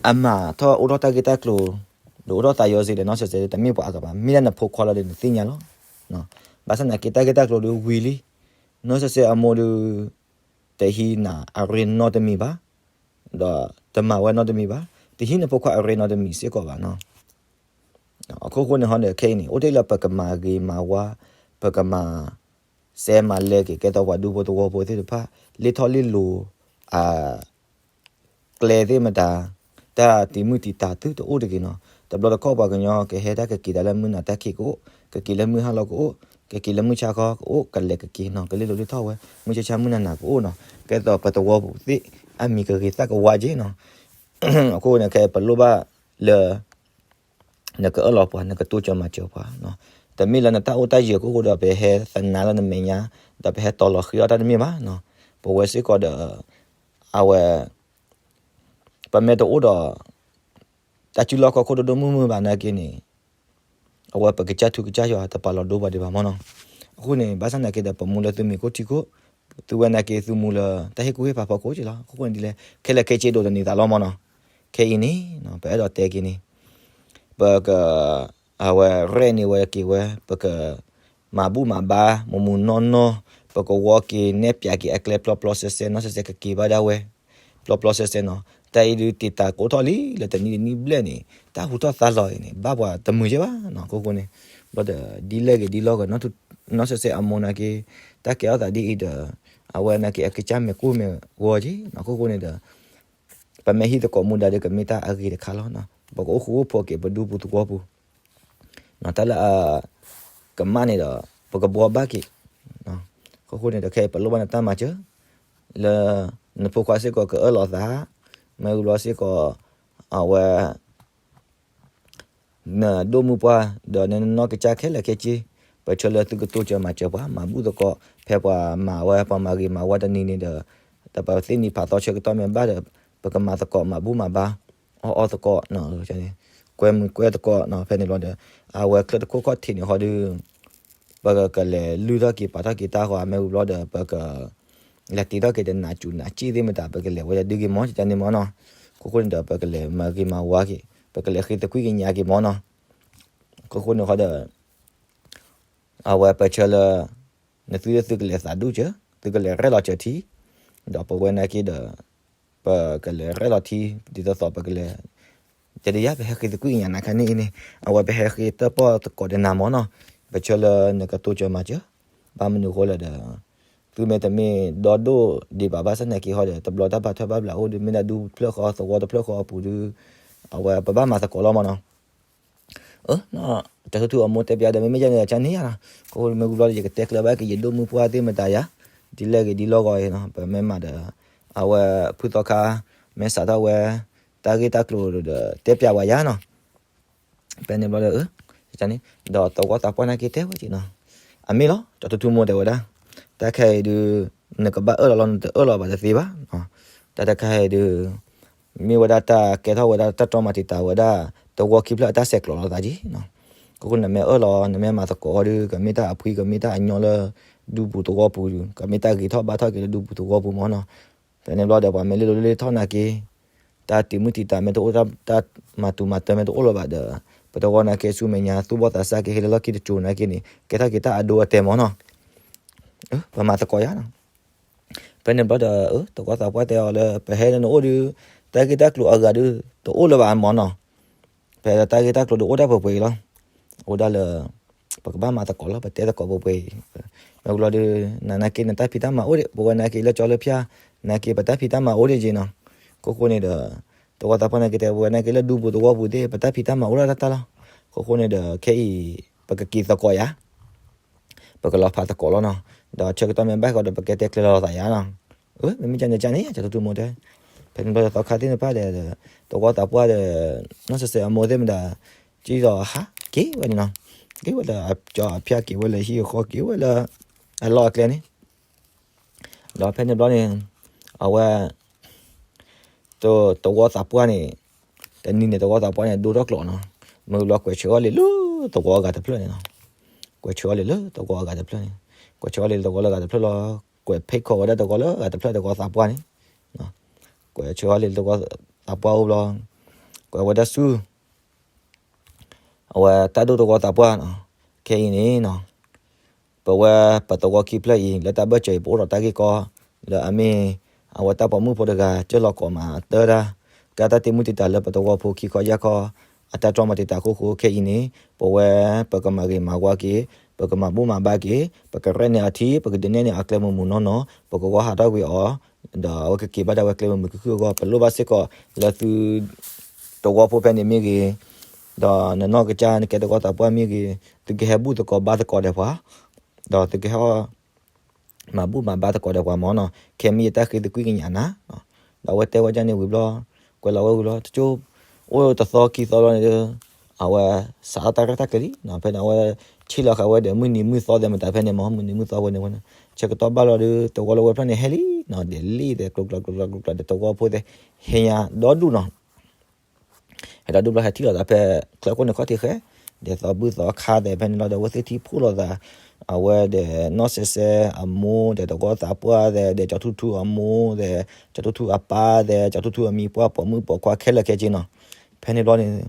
အမၤထီၣ်အိၣ်ထီၣ်တၢ်ဂ့ၢ်တၢ်ကျိၤ, ဒီးအိၣ်ထီၣ်သးယီၤစ့ဒီးနီၢ်စဲးစဲးဒုး တမ့ၢ်ပှၤအါဂၤဘၣ် မ့ၢ်ဒၣ်နဖိခွါလီၤဒီးနသ့ၣ်ညါလီၤ, ဘၣ်ဆၣ်သနာ်က့တၢ်ဂ့ၢ်တၢ်ကျိၤဒုးဝံၤလံ, နီၢ်စဲးစဲးအမိၢ်ဒုး တဟံးနၤအရ့နီတမံၤဘၣ်, ဒီးတမၤဝဲနီတမံၤဘၣ်, တဟံးနဖိခွါအရ့နီတမံၤစ့ၢ်ကီးဘၣ်နီၤ, အခိၣ်ဃိန့ၣ်ဟီဒီးခဲအံၤန့ၣ် အိၣ်တ့ၢ်လၢပကမၤဂ့ၤမၤဝါ, ပကမၤ, စဲမၤလဲက့ၤကဲသိးပှၤဒူဖိသဝီဖိသ့ၣ်တဖၣ်, လ့ထီၣ်လ့လိၤ, အ ကျဲသ့ၣ်မတၤ, တၢ်တံၤမုၢ်တံၤတၢ်သုတအိၣ်တဂ့ၤနီၤ, တဘျီတခီၣ်ပှၤကညီကဟဲတၢ်ကက့ၤတၢ်လၢမုၢ်နၤတၢ်ခံကအိၣ်, ကက့ၤလၢမုၢ်ဟါလီၤကအိၣ်, ကက့ၤလၢမုၢ်ဆါခီကအိၣ် ကလဲၤကက့ၤနီၤ ကလ့လိၤလ့ထီၣ်ဝဲ မုၢ်ဆါဆါမုၢ်နၤနၤကအိၣ်နီၤ, ကဲသိးပသဝီပူၤသ့ၣ်, အမံၤကဂ့ၤသၣ်ကဝါက့နီၤ, အဃိန့ၣ်ခဲအံၤပလိၣ်ဘၣ်လၢ နကအၢၣ်လီၤပှၤ နကတိစၢၤမၤစၢၤပှၤ, တမ့ၢ်လၢနတၢ်အိၣ်တၢ်ယၢၤကအိၣ်ဒီး ပဟဲသနာ်လၢနမဲာ်ညါ, ဒီးပဟဲတီၤလီၤဃ့အီၣ်တၢ်တမ့ၢ်ဘၣ်, ပဝဲစ့ၢ်ကီးဒီး, အဝဲ, ပမ့ၢ်တအိၣ်ဒီး တၢ်စုလီၢ်ခီၣ်ခိၣ်ဒိၣ်ဒိၣ်မုၢ်မုၢ်ဘၣ်နာ်က့န့ၣ် အဝဲပကစၢ်ထူကစၢ်ယွၤတပာ်လီၤဒိပှၤဒံးဘၣ်မ့ၢ်နီၤ. အဃိန့ၣ် ဘၣ်ဆၣ်နာ်က့ဒီး ပမူလၢသုမံၤခိၣ်ထံခိၣ်, သုဝဲနာ်က့ သုမူလၢတၢ်ဟ့ၣ်ကူၣ်ဟ့ၣ်ဖးဖီခိၣ်က့လီၤ. အဃိန့ၣ်ဒ်လဲၣ် ခဲလၢာ်ခဲဆ့ဒိးတန့ၢ်သးလီၤမ့ၢ်နီၤ. ခဲအံၤန့ၣ် ပအဲၣ်ဒိးတဲက့ၤန့ၣ် ပက အဝဲရဲၣ်န့ၢ်ဝဲက့ၤဝဲ ပက မၤဘူၣ်မၤဘါ မုၢ်မုၢ်နီၢ်နီၢ်, ပကဝီက့ၤနဲၣ်ပၠးက့ၤအကျဲပျီပျီစဲစဲ နီၢ်စဲစဲကက့ၤဘၣ်ဒၣ်ဝဲ ပျီပျီစဲစဲနီၤ. တၢ်အံၤဒုးတ့ၢ်တၢ်ကိးထီၣ်လံ လၢတနံၤတနံၤဘျဲၣ်န့ၣ် တၢ်ဟူထီၣ်သါလီၤအံၤန့ၣ် ဘၣ်ပှၤတမုာ်ယဲၢ်ဘၣ်နီၤ. အဃိဃိန့ၣ် ဘျီဒီး ဒ်လဲၣ်ဂ့ၤဒ်လဲၣ်ဂ့ၤ နီၢ်စဲစဲအမိၢ်နာ်က့ တၢ်ကဲထီၣ်သးဒ်အံၤဒီး အဝဲနာ်က့ အကစၢ်မ့ၢ်ကိၢ်မ့ၢ်ဂီၤက့နီၤ. အဃိဃိန့ၣ်ဒီး ပမ့ၢ်ဟံၣ်သကိးမူဒါဒီး ကမ့ၢ်တၢ်အဂ့ၤတခါလီၤ. ပကအိၣ်ဃူအိၣ်ဖိးက့ၤ ပဒူပူၤသဝီပူၤ တၢ်လၢအကမၣ်န့ၣ်ဒီး ပကဘှီဘၣ်က့ၤ. အဃိဃိန့ၣ်ဒီး ခဲအံၤပလိၣ်ဘၣ်နတၢ်မၤစၢၤ လၢ နဖိခွါစ့ၢ်ကီးကအၢၣ်လီၤသး, မ့ၢ်ဂ့ၤဘျီစ့ၢ်ကီး အဝဲ နဒိၣ်မုၢ်ပှၢ် ဒီးနနီၢ်ကစၢ်ခဲလၢာ်ခဲဆ့, ပဆၢလၢသုကတိၢ်စၢၤမၤစၢၤပှၤ မၤဘူၣ်သကိး ဖဲပှၤမၤဝဲ ပှၤမၤဂ့ၤမၤဝါတနံၤန့ၣ်ဒီး ဒီးပသ့ၣ်နံၤဖးသီဆၢကတီၢ်မ့ၢ်ဘၣ်ဒီး ပကမၤသကိးမၤဘူၣ်မၤဘါ အီၣ်အီသကိး ကွဲမုာ်ကွဲသကိး ဖဲန့ၣ်ဘျီဒီး အဝဲချၢၣ်တခိၣ်ခီၣ်ထံးန့ၣ်ဃီဒီး ပကလဲၤလုၢ်ထီၣ်က့ၤပာ်ထီၣ်က့ၤတၢ်ဃီ မ့ၢ်ဂ့ၤဘျီဒီး ပက လဲၤတ့ထီၣ်က့ၤဒီးနးစူၤနးစ့ၣ်သ့ၣ်မတၤ ပကလဲၤဝဲဒၣ်ဒုးဂ့ၤမီၢ် ကန့ၣ်မီၢ်နီၤ. အဃိဃိန့ၣ်ဒီး ပကလဲၤမၤဂ့ၤမၤဝါက့ၤ ပကလဲၤဃ့သကွံၢ်ကညးက့ၤမီၢ်နီၤ. အဃိဃိန့ၣ်ဃီဒီး အဝဲပဆၢလၢ နသုဒီးသုကလဲၤသးဒူၣ်စၢၤ သုကလဲၤရဲၣ်လီၤစၢၤထံ, ဒီးပဝဲနာ်က့ဒီး ပကလဲၤရဲၣ်လီၤထံ ဒ်သိးသိးပကလဲၤ ကဒုးယၤ ပဟဲဃ့သကွံၢ်ကညးနၤခါန့ၣ်အံၤန့ၣ် အဝဲပဟဲဃ့တၢ်ပီၣ်သကိးဒီးနၤမီၢ်နီၤ. ပဆၢလၢနကတိၢ်စၢၤမၤစၢၤ ဘၣ်မနုၤဃိလဲၣ်ဒီး သုမ့ၢ်တမ့ၢ်ဒီဒိၣ်ဒံးဘၣ်ဘၣ်ဆၣ်နာ်က့ဟီဒီး တဘျီတၢ်ဘၣ်ထွဲဘၣ်ဘျးအိၣ်ဒီး မ့ၢ်ဒၣ်ဒူတဖျၢၣ်ဃီသဝီတဖျၢၣ်ဃီအပူၤဒီး အဝဲပဘၣ်မၤသကိးလီၤမီၢ်နီၤ. အၢ ကၠီထူထူအမိၢ်တဲပျးဒီး မ့မ့ၢ်ဒ်န့ၣ်ဒီး ကန့ၣ်ယါလီၤ. အဃိမ့ၢ်ဂ့ၤဘျီဒီး ယကတဲကျၢၤဘၣ်က့ၤ ယဒိၣ်မုၢ်ပှၢ်သ့ၣ်မတၤယါ ဒ်လဲၣ်ဂ့ၤဒ်လဲၣ်ဂ့ၤနီၤ ပမ့ၢ်မၤဒီး အဝဲဖုသီခါ မ့ၢ်စးထီၣ်ဝဲ တၢ်ဂ့ၢ်တၢ်ကျိၤဒီး တဲပျးဝဲယါနီၤ. ဖဲန့ၣ်ဘျီဒီး န့ၣ် ဒီးသဝီသးပှၢ်နာ်က့တဲဝဲက့ၤနီၤ. အမ့ၢ်လီၤ ကၠီထူထူမိၢ်တဲဝဲဒၣ် တၢ်ခဲအံၤဒုး နကဘၣ်အၢၣ်လီၤလီၤ နတအၢၣ်လီၤဘၣ်တသ့ဘၣ်. တၢ်တခါအံၤဒုး မ့ၢ်ဝဲဒၣ်တၢ်ကဲထီၣ်ဝဲဒၣ်တၢ်တြီမၤတံာ်တာ်ဝဲဒၣ် သဝီခံဖျၢၣ်အတၢ်ဆဲးကျိးလိာ်သးက့နီၤ. အဃိနမ့ၢ်အၢၣ်လီၤ နမ့ၢ်မၤသကိးအီၤဒီး ကမ့ၢ်တၢ်အဖှံ ကမ့ၢ်တၢ်အညီလၢ ဒူပူၤသဝီပူၤကမ့ၢ်တၢ်ဂ့ၤထီၣ်ဘါထီၣ်က့ၤလၢဒူပူၤသဝီပူၤမီၢ်နီၤ. ဖဲန့ၣ်ဘျီဒီး ပှၤမ့ၢ်လ့လိလ့ထီၣ်နာ်က့ တၢ်တံာ်မုၢ်တံာ်တာ်မ့ၢ်တအိၣ် တၢ်မၤတူၢ်မၤတၢၤမ့ၢ်တအိၣ်လၢၤဘၣ်ဒီး ပတဝီနာ်က့ဆူမဲာ်ညါ သူၣ်ဘီၣ်သးစၢ်က့ၤ ဟ့ၣ်လၢလီၢ်ခံတစိၤနာ်က့န့ၣ် ကဲထီၣ်က့ၤတၢ်အဒိအတဲာ်မီၢ်နီၤ. ပမၤသကိးယါနီၤ. ဖဲန့ၣ်ဘျီဒီး သဝီသးပှၢ်တဲအီၤလၢ ပဟဲလၢနအိၣ်ဒီး တၢ်ဂ့ၢ်တၢ်ကျိၤအဂၤဒီး တအိၣ်လၢၤဘၣ်မီၢ်နီၤ. ဖဲတၢ်ဂ့ၢ်တၢ်ကျိၤဒီးအိၣ်ဒၣ်ပှဲၤပှဲၤအံၤလီၤ. အိၣ်ဒၣ်လၢ ပကဘၣ်မၤသကိးလီၤ ပတဲသကိးပှဲၤပှဲၤအံၤ. မ့ၢ်ဘျီဒီး နနာ်က့နတၢ်ဖံးတၢ်မၤအိၣ်ဒံး ပဝဲနာ်က့လၢကၠီလၢဖၠၣ် နာ်က့ပတၢ်ဖံးတၢ်မၤအိၣ်ဒံးက့နီၤ. အဃိဃိန့ၣ်ဒီး သဝီသးပှၢ်နာ်က့တဲ ပဝဲနာ်က့လၢဒူပူၤသဝီပူၤသ့ၣ် ပတၢ်ဖံးတၢ်မၤအိၣ်ဒၣ်တၢ်တၢ်လီၤ. အဃိဃိန့ၣ်ဒီး ခဲအံၤ ပကက့ၤသကိးယါ ပကလီၤဖးသကိးလီၤနီၤ. ဒီးဆၢကတီၢ်မ့ၢ်ဘၣ်ဃီဒီး ပကတဲကျၢၤလီၤသးယါနီၤ. အၢ မ့မ့ၢ်ကန့ၣ်ကန့ၣ် ကၠီထူထူမိၢ်တဲ. ဖဲန့ၣ်ဘျီဒီးသီခါသ့ၣ်တဖၣ်ဒီး သဝီသးပှၢ်ဒီး နီၢ်စဲးစဲးအမိၢ်သ့ၣ်မတၤ ကံၣ်ဒီးဟးက့ၤဝဲန့ၣ်နီၤ. က့ၤဝဲလၢအကၠီအဖၠၣ် က့ၤဝဲလၢဟံၣ်အဃီ က့ၤဝဲလၢ အလီၢ်အကျဲန့ၣ် ဒီးဖဲန့ၣ်ဘျီန့ၣ် အဝဲ သဝီသးပှၢ်န့ၣ် တနံၤန့ၣ် သဝီသးပှၢ်န့ၣ် ဒိထီၣ်ကျိးနီၤ. မ့ၢ်ဘျီကွဲးဆၢအီၤလံလၢသဝီအဂၤတဖျၢၣ်န့ၣ်နီၤ. ကွဲးဆၢအီၤလံလၢသဝီအဂၤတဖျၢၣ်န့ၣ် ကွဲးဆၢအီၤလံလၢသဝီလၢအဂၤတဖျၢၣ်လီၤ. ကွဲးဖဲးခိးဝဲဒၣ်သဝီလၢအဂၤတဖျၢၣ် သဝီသးပှၢ်န့ၣ် ကွဲးဆၢအီၤလံလၢသဝီသးပှၢ်အိၣ်ဘျီ ကွဲးဝဲဒၣ်ဆူ အဝဲတၢ်ဒိၣ်သဝီသးပှၢ်နီၤ. ခဲအံၤန့ၣ်နီၤ ပဝဲပသဝီခံဖျၢၣ်အံၤ လၢတၢ်ဘၢၣ်စၢၤအံၤ ပအိၣ်ဒီးတၢ်ဂ့ၢ်ကီ လၢအမ့ၢ် အဝဲတၢ်ပိာ်မုၣ်ဖိတဂၤ ကၢၢ်လီၤကိးမၤတၢၢ်တၢ် ကဲတၢ်တ့မုၢ်တံာ်တာ်လၢပသဝီဖိခံခီယၢ်ခီ အတၢ်တြီမၤတံာ်တာ်အဃိဃိ ခဲအံၤန့ၣ် ပဝဲပကမၤဂ့ၤမၤဝါက့ၤ ပကမၤဘူၣ်မၤဘါက့ၤ ပကရဲၣ်န့ၢ်အထံ ပကဒုးနဲၣ်န့ၢ်အကျဲမုၢ်မုၢ်နီၢ်နီၢ် ပကဝီဟးထီၣ်ကွံာ်အီၤ ဒီးအဝဲကက့ၤဘၣ်ဒၣ်ဝဲကျဲမုၢ်မုၢ်ခုၣ်ခုၣ်အဂီၢ် ပလိၣ်ဘၣ်စ့ၢ်ကီးလၢသု သဝီဖိဖဲန့ၣ်မ့ၢ်ဂ့ၤ ဒီးနနီၢ်ကစၢ်နကဲသဝီသးပှၢ်မ့ၢ်ဂ့ၤ သုကဟဲဘူၣ်သကိးဘါသကိးဒီးပှၤ ဒီးသုကဟဲ မၤဘူၣ်မၤဘါသကိးဒီးပှၤမီၢ်နီၤ ခဲမ့ၢ်ယတၢ်ဃ့သကွံၢ်ကညးနၤ ဒီးအဝဲတဲဝဲဒ်န့ၣ်ဝံၤဘျီ ကွဲးလီၤဝဲဝံၤဘျီ တကၠိ အိၣ်တသီခံသီဘျီန့ၣ်ဒီး အဝဲစးထီၣ်တၢ်ရဲၣ်တၢ်ကျဲၤလံ ဖဲန့ၣ် အဝဲဆ့ၣ်လီၤဃာ်ဝဲဒီးမုၢ်နံၤမုၢ်သီသဲးမတၤဖဲန့ၣ်မီၢ် မုၢ်နံၤမုၢ်သီဝဲန့ၣ်ဝဲန့ၣ် ဆၢကတီၢ်ဘၣ်လီၤဒီး သဝီလၢဝဲဖျၢၣ်န့ၣ်ဟဲလံနီၤ ဒဲးလံသဲးကျိၤကျိၤကျိၤကျိၤကျိၤဒီးသဝီဖိသဲး ဟဲညါဒီဒူၣ်နီၤ ဟဲဒီဒူၣ်ဘျီ ဟဲထံၣ်လိာ်သးဖဲချၢခိၣ်န့ၣ်ခီၣ်ထံးဃဲ, ဒီးသီဘူၣ်သီခါသဲး ဖဲန့ၣ်လီၤဒီး အဝဲသ့ၣ်ထံၣ်ဖှိၣ်လိာ်သး, အဝဲဒီးနီၢ်စဲးစဲးအမိၢ် ဒီးသဝီသးပှၢ်သဲး ဒီးကၠီၤထူထူအမိၢ်သဲး, ကၠီၤထူထူအပၢ်သဲး, ကၠီၤထူထူအမံၤပှၢ် ပိာ်မုၣ်ပိာ်ခွါခဲလၢာ်ခဲဆ့နီၤ. ဖဲန့ၣ်ဘျီန့ၣ်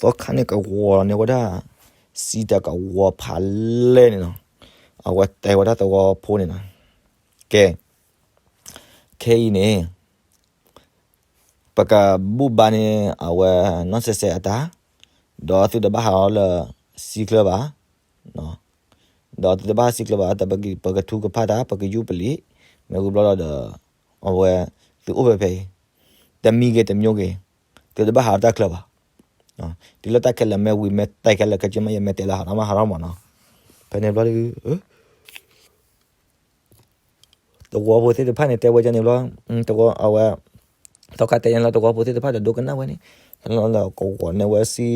သီခါန့ၣ်ကဝီၤန့ၢ်ဝဲဒၣ် စံတကဝီၤဖးလဲၢ်န့ၣ်နီၤ. အဝဲတဲဝဲဒၣ်သဝီဖိန့ၣ်နီၤ, ကဲ, ခဲအံၤန့ၣ် ပကဘူၣ်ဘါန့ၢ် အဝဲနီၢ်စဲးစဲးအတၢ်, ဒီးသုတဘၣ်ဟးလၢစံချၢဘၣ်, ဒီးသုတဘၣ်ဟးစံချၢဘၣ်, ပကထူကဖၣ်တၢ် ပကယူးပလံး, မ့ၢ်ဝံၤဘျီဒီး အဝဲ သုအိၣ်ဖဲဖဲအံၤ, တမံၤဂ့ၤတမံၤဂ့ၤ, သုတဘၣ်ဟးလၢတၢ်ချၢဘၣ်. တုၤလၢတၢ်ခဲလၢာ်မ့ၢ်ဝံၤ မ့ၢ်တဲခဲလၢာ်ခဲဆ့ မ့ၢ်ယမ့ၢ်တဲလၢဟးထီၣ်မး ဟးထီၣ်မးနီၤ. ဖဲန့ၣ်ဘျီဒီး သဝီဖိသ့ၣ်တဖၣ်န့ၣ် တဲဝဲဒ်န့ၣ်ဘျီ, အဝဲ သီခါတဲညါလီၤ သဝီဖိသ့ၣ်တဖၣ်ဒီးဒိကနၣ်ဝဲန့ၣ်, လီၤလီၤကဝီၤန့ၢ်ဝဲစံ,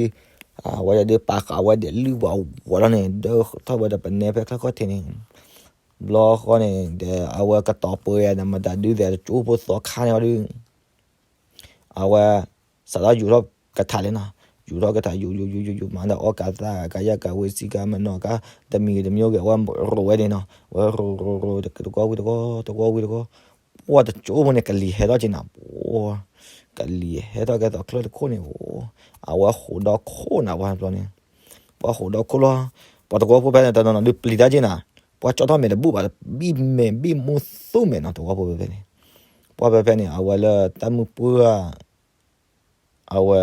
အဝဲဒၣ်ဒုးပာ်ဃာ်ဝဲဒီးလုၢ်ဝီၤဝီၤလီၤန့ၣ် ဒၢထီၣ်ဝဲဒီးပနဲဖဲချၢခီၣ်ထံးန့ၣ်, ဘျီဃီန့ၣ် ဒီးအဝဲကတီၤပှဲၤဒီးမတၤဒုးသဲးတကၠိဖိသီခါန့ၣ်အီၤဒုး အဝဲ စးထီၣ်ယူၤထီၣ်ကထးလဲၣ်နီၤ, ယူၤထီၣ်ကထး ယူၤယူၤယူၤယူၤယူၤ မၤဒီးအီၣ်ကးသၣ် ကယၢ်ကဝ့ၤ စံကါမနီၤကါ တမံၤဂ့ၤတမံၤဂ့ၤ အဝဲရိးဝဲန့ၣ်နီၤ, အဝဲရိးရိးရိး တကဝီၤဝံၤတကဝီၤ တကဝီၤဝံၤတကဝီၤ, ပှၤတကၠိဖိန့ၣ် ကလံၤဟဲထီၣ်က့ၤနၤ, ပှၤ ကလံၤဟဲထီၣ်ကဲသိးချၢတခိၣ်န့ၣ်, အဝဲဟးဒီခိၣ်နၤ ပှၤဘျီန့ၣ်, ပှၤဟးဒီခိၣ်လီၤ, ပှၤသဝီဖိဖဲန့ၣ် တနီၤနီၤဒုးပျံၤတၢ်က့ၤနၤ, ပှၤကၠီထီၣ်မဲာ်တဘူၣ်ဘၣ် ဘံၣ်မဲာ်ဘံၣ်မူသူၣ်မဲာ်နီၤ သဝီဖိဖဲဖဲန့ၣ်, ပှၤဖဲဖဲန့ၣ် အဝဲလၢတၢ်မုၢ်ပှၢ် အဝဲ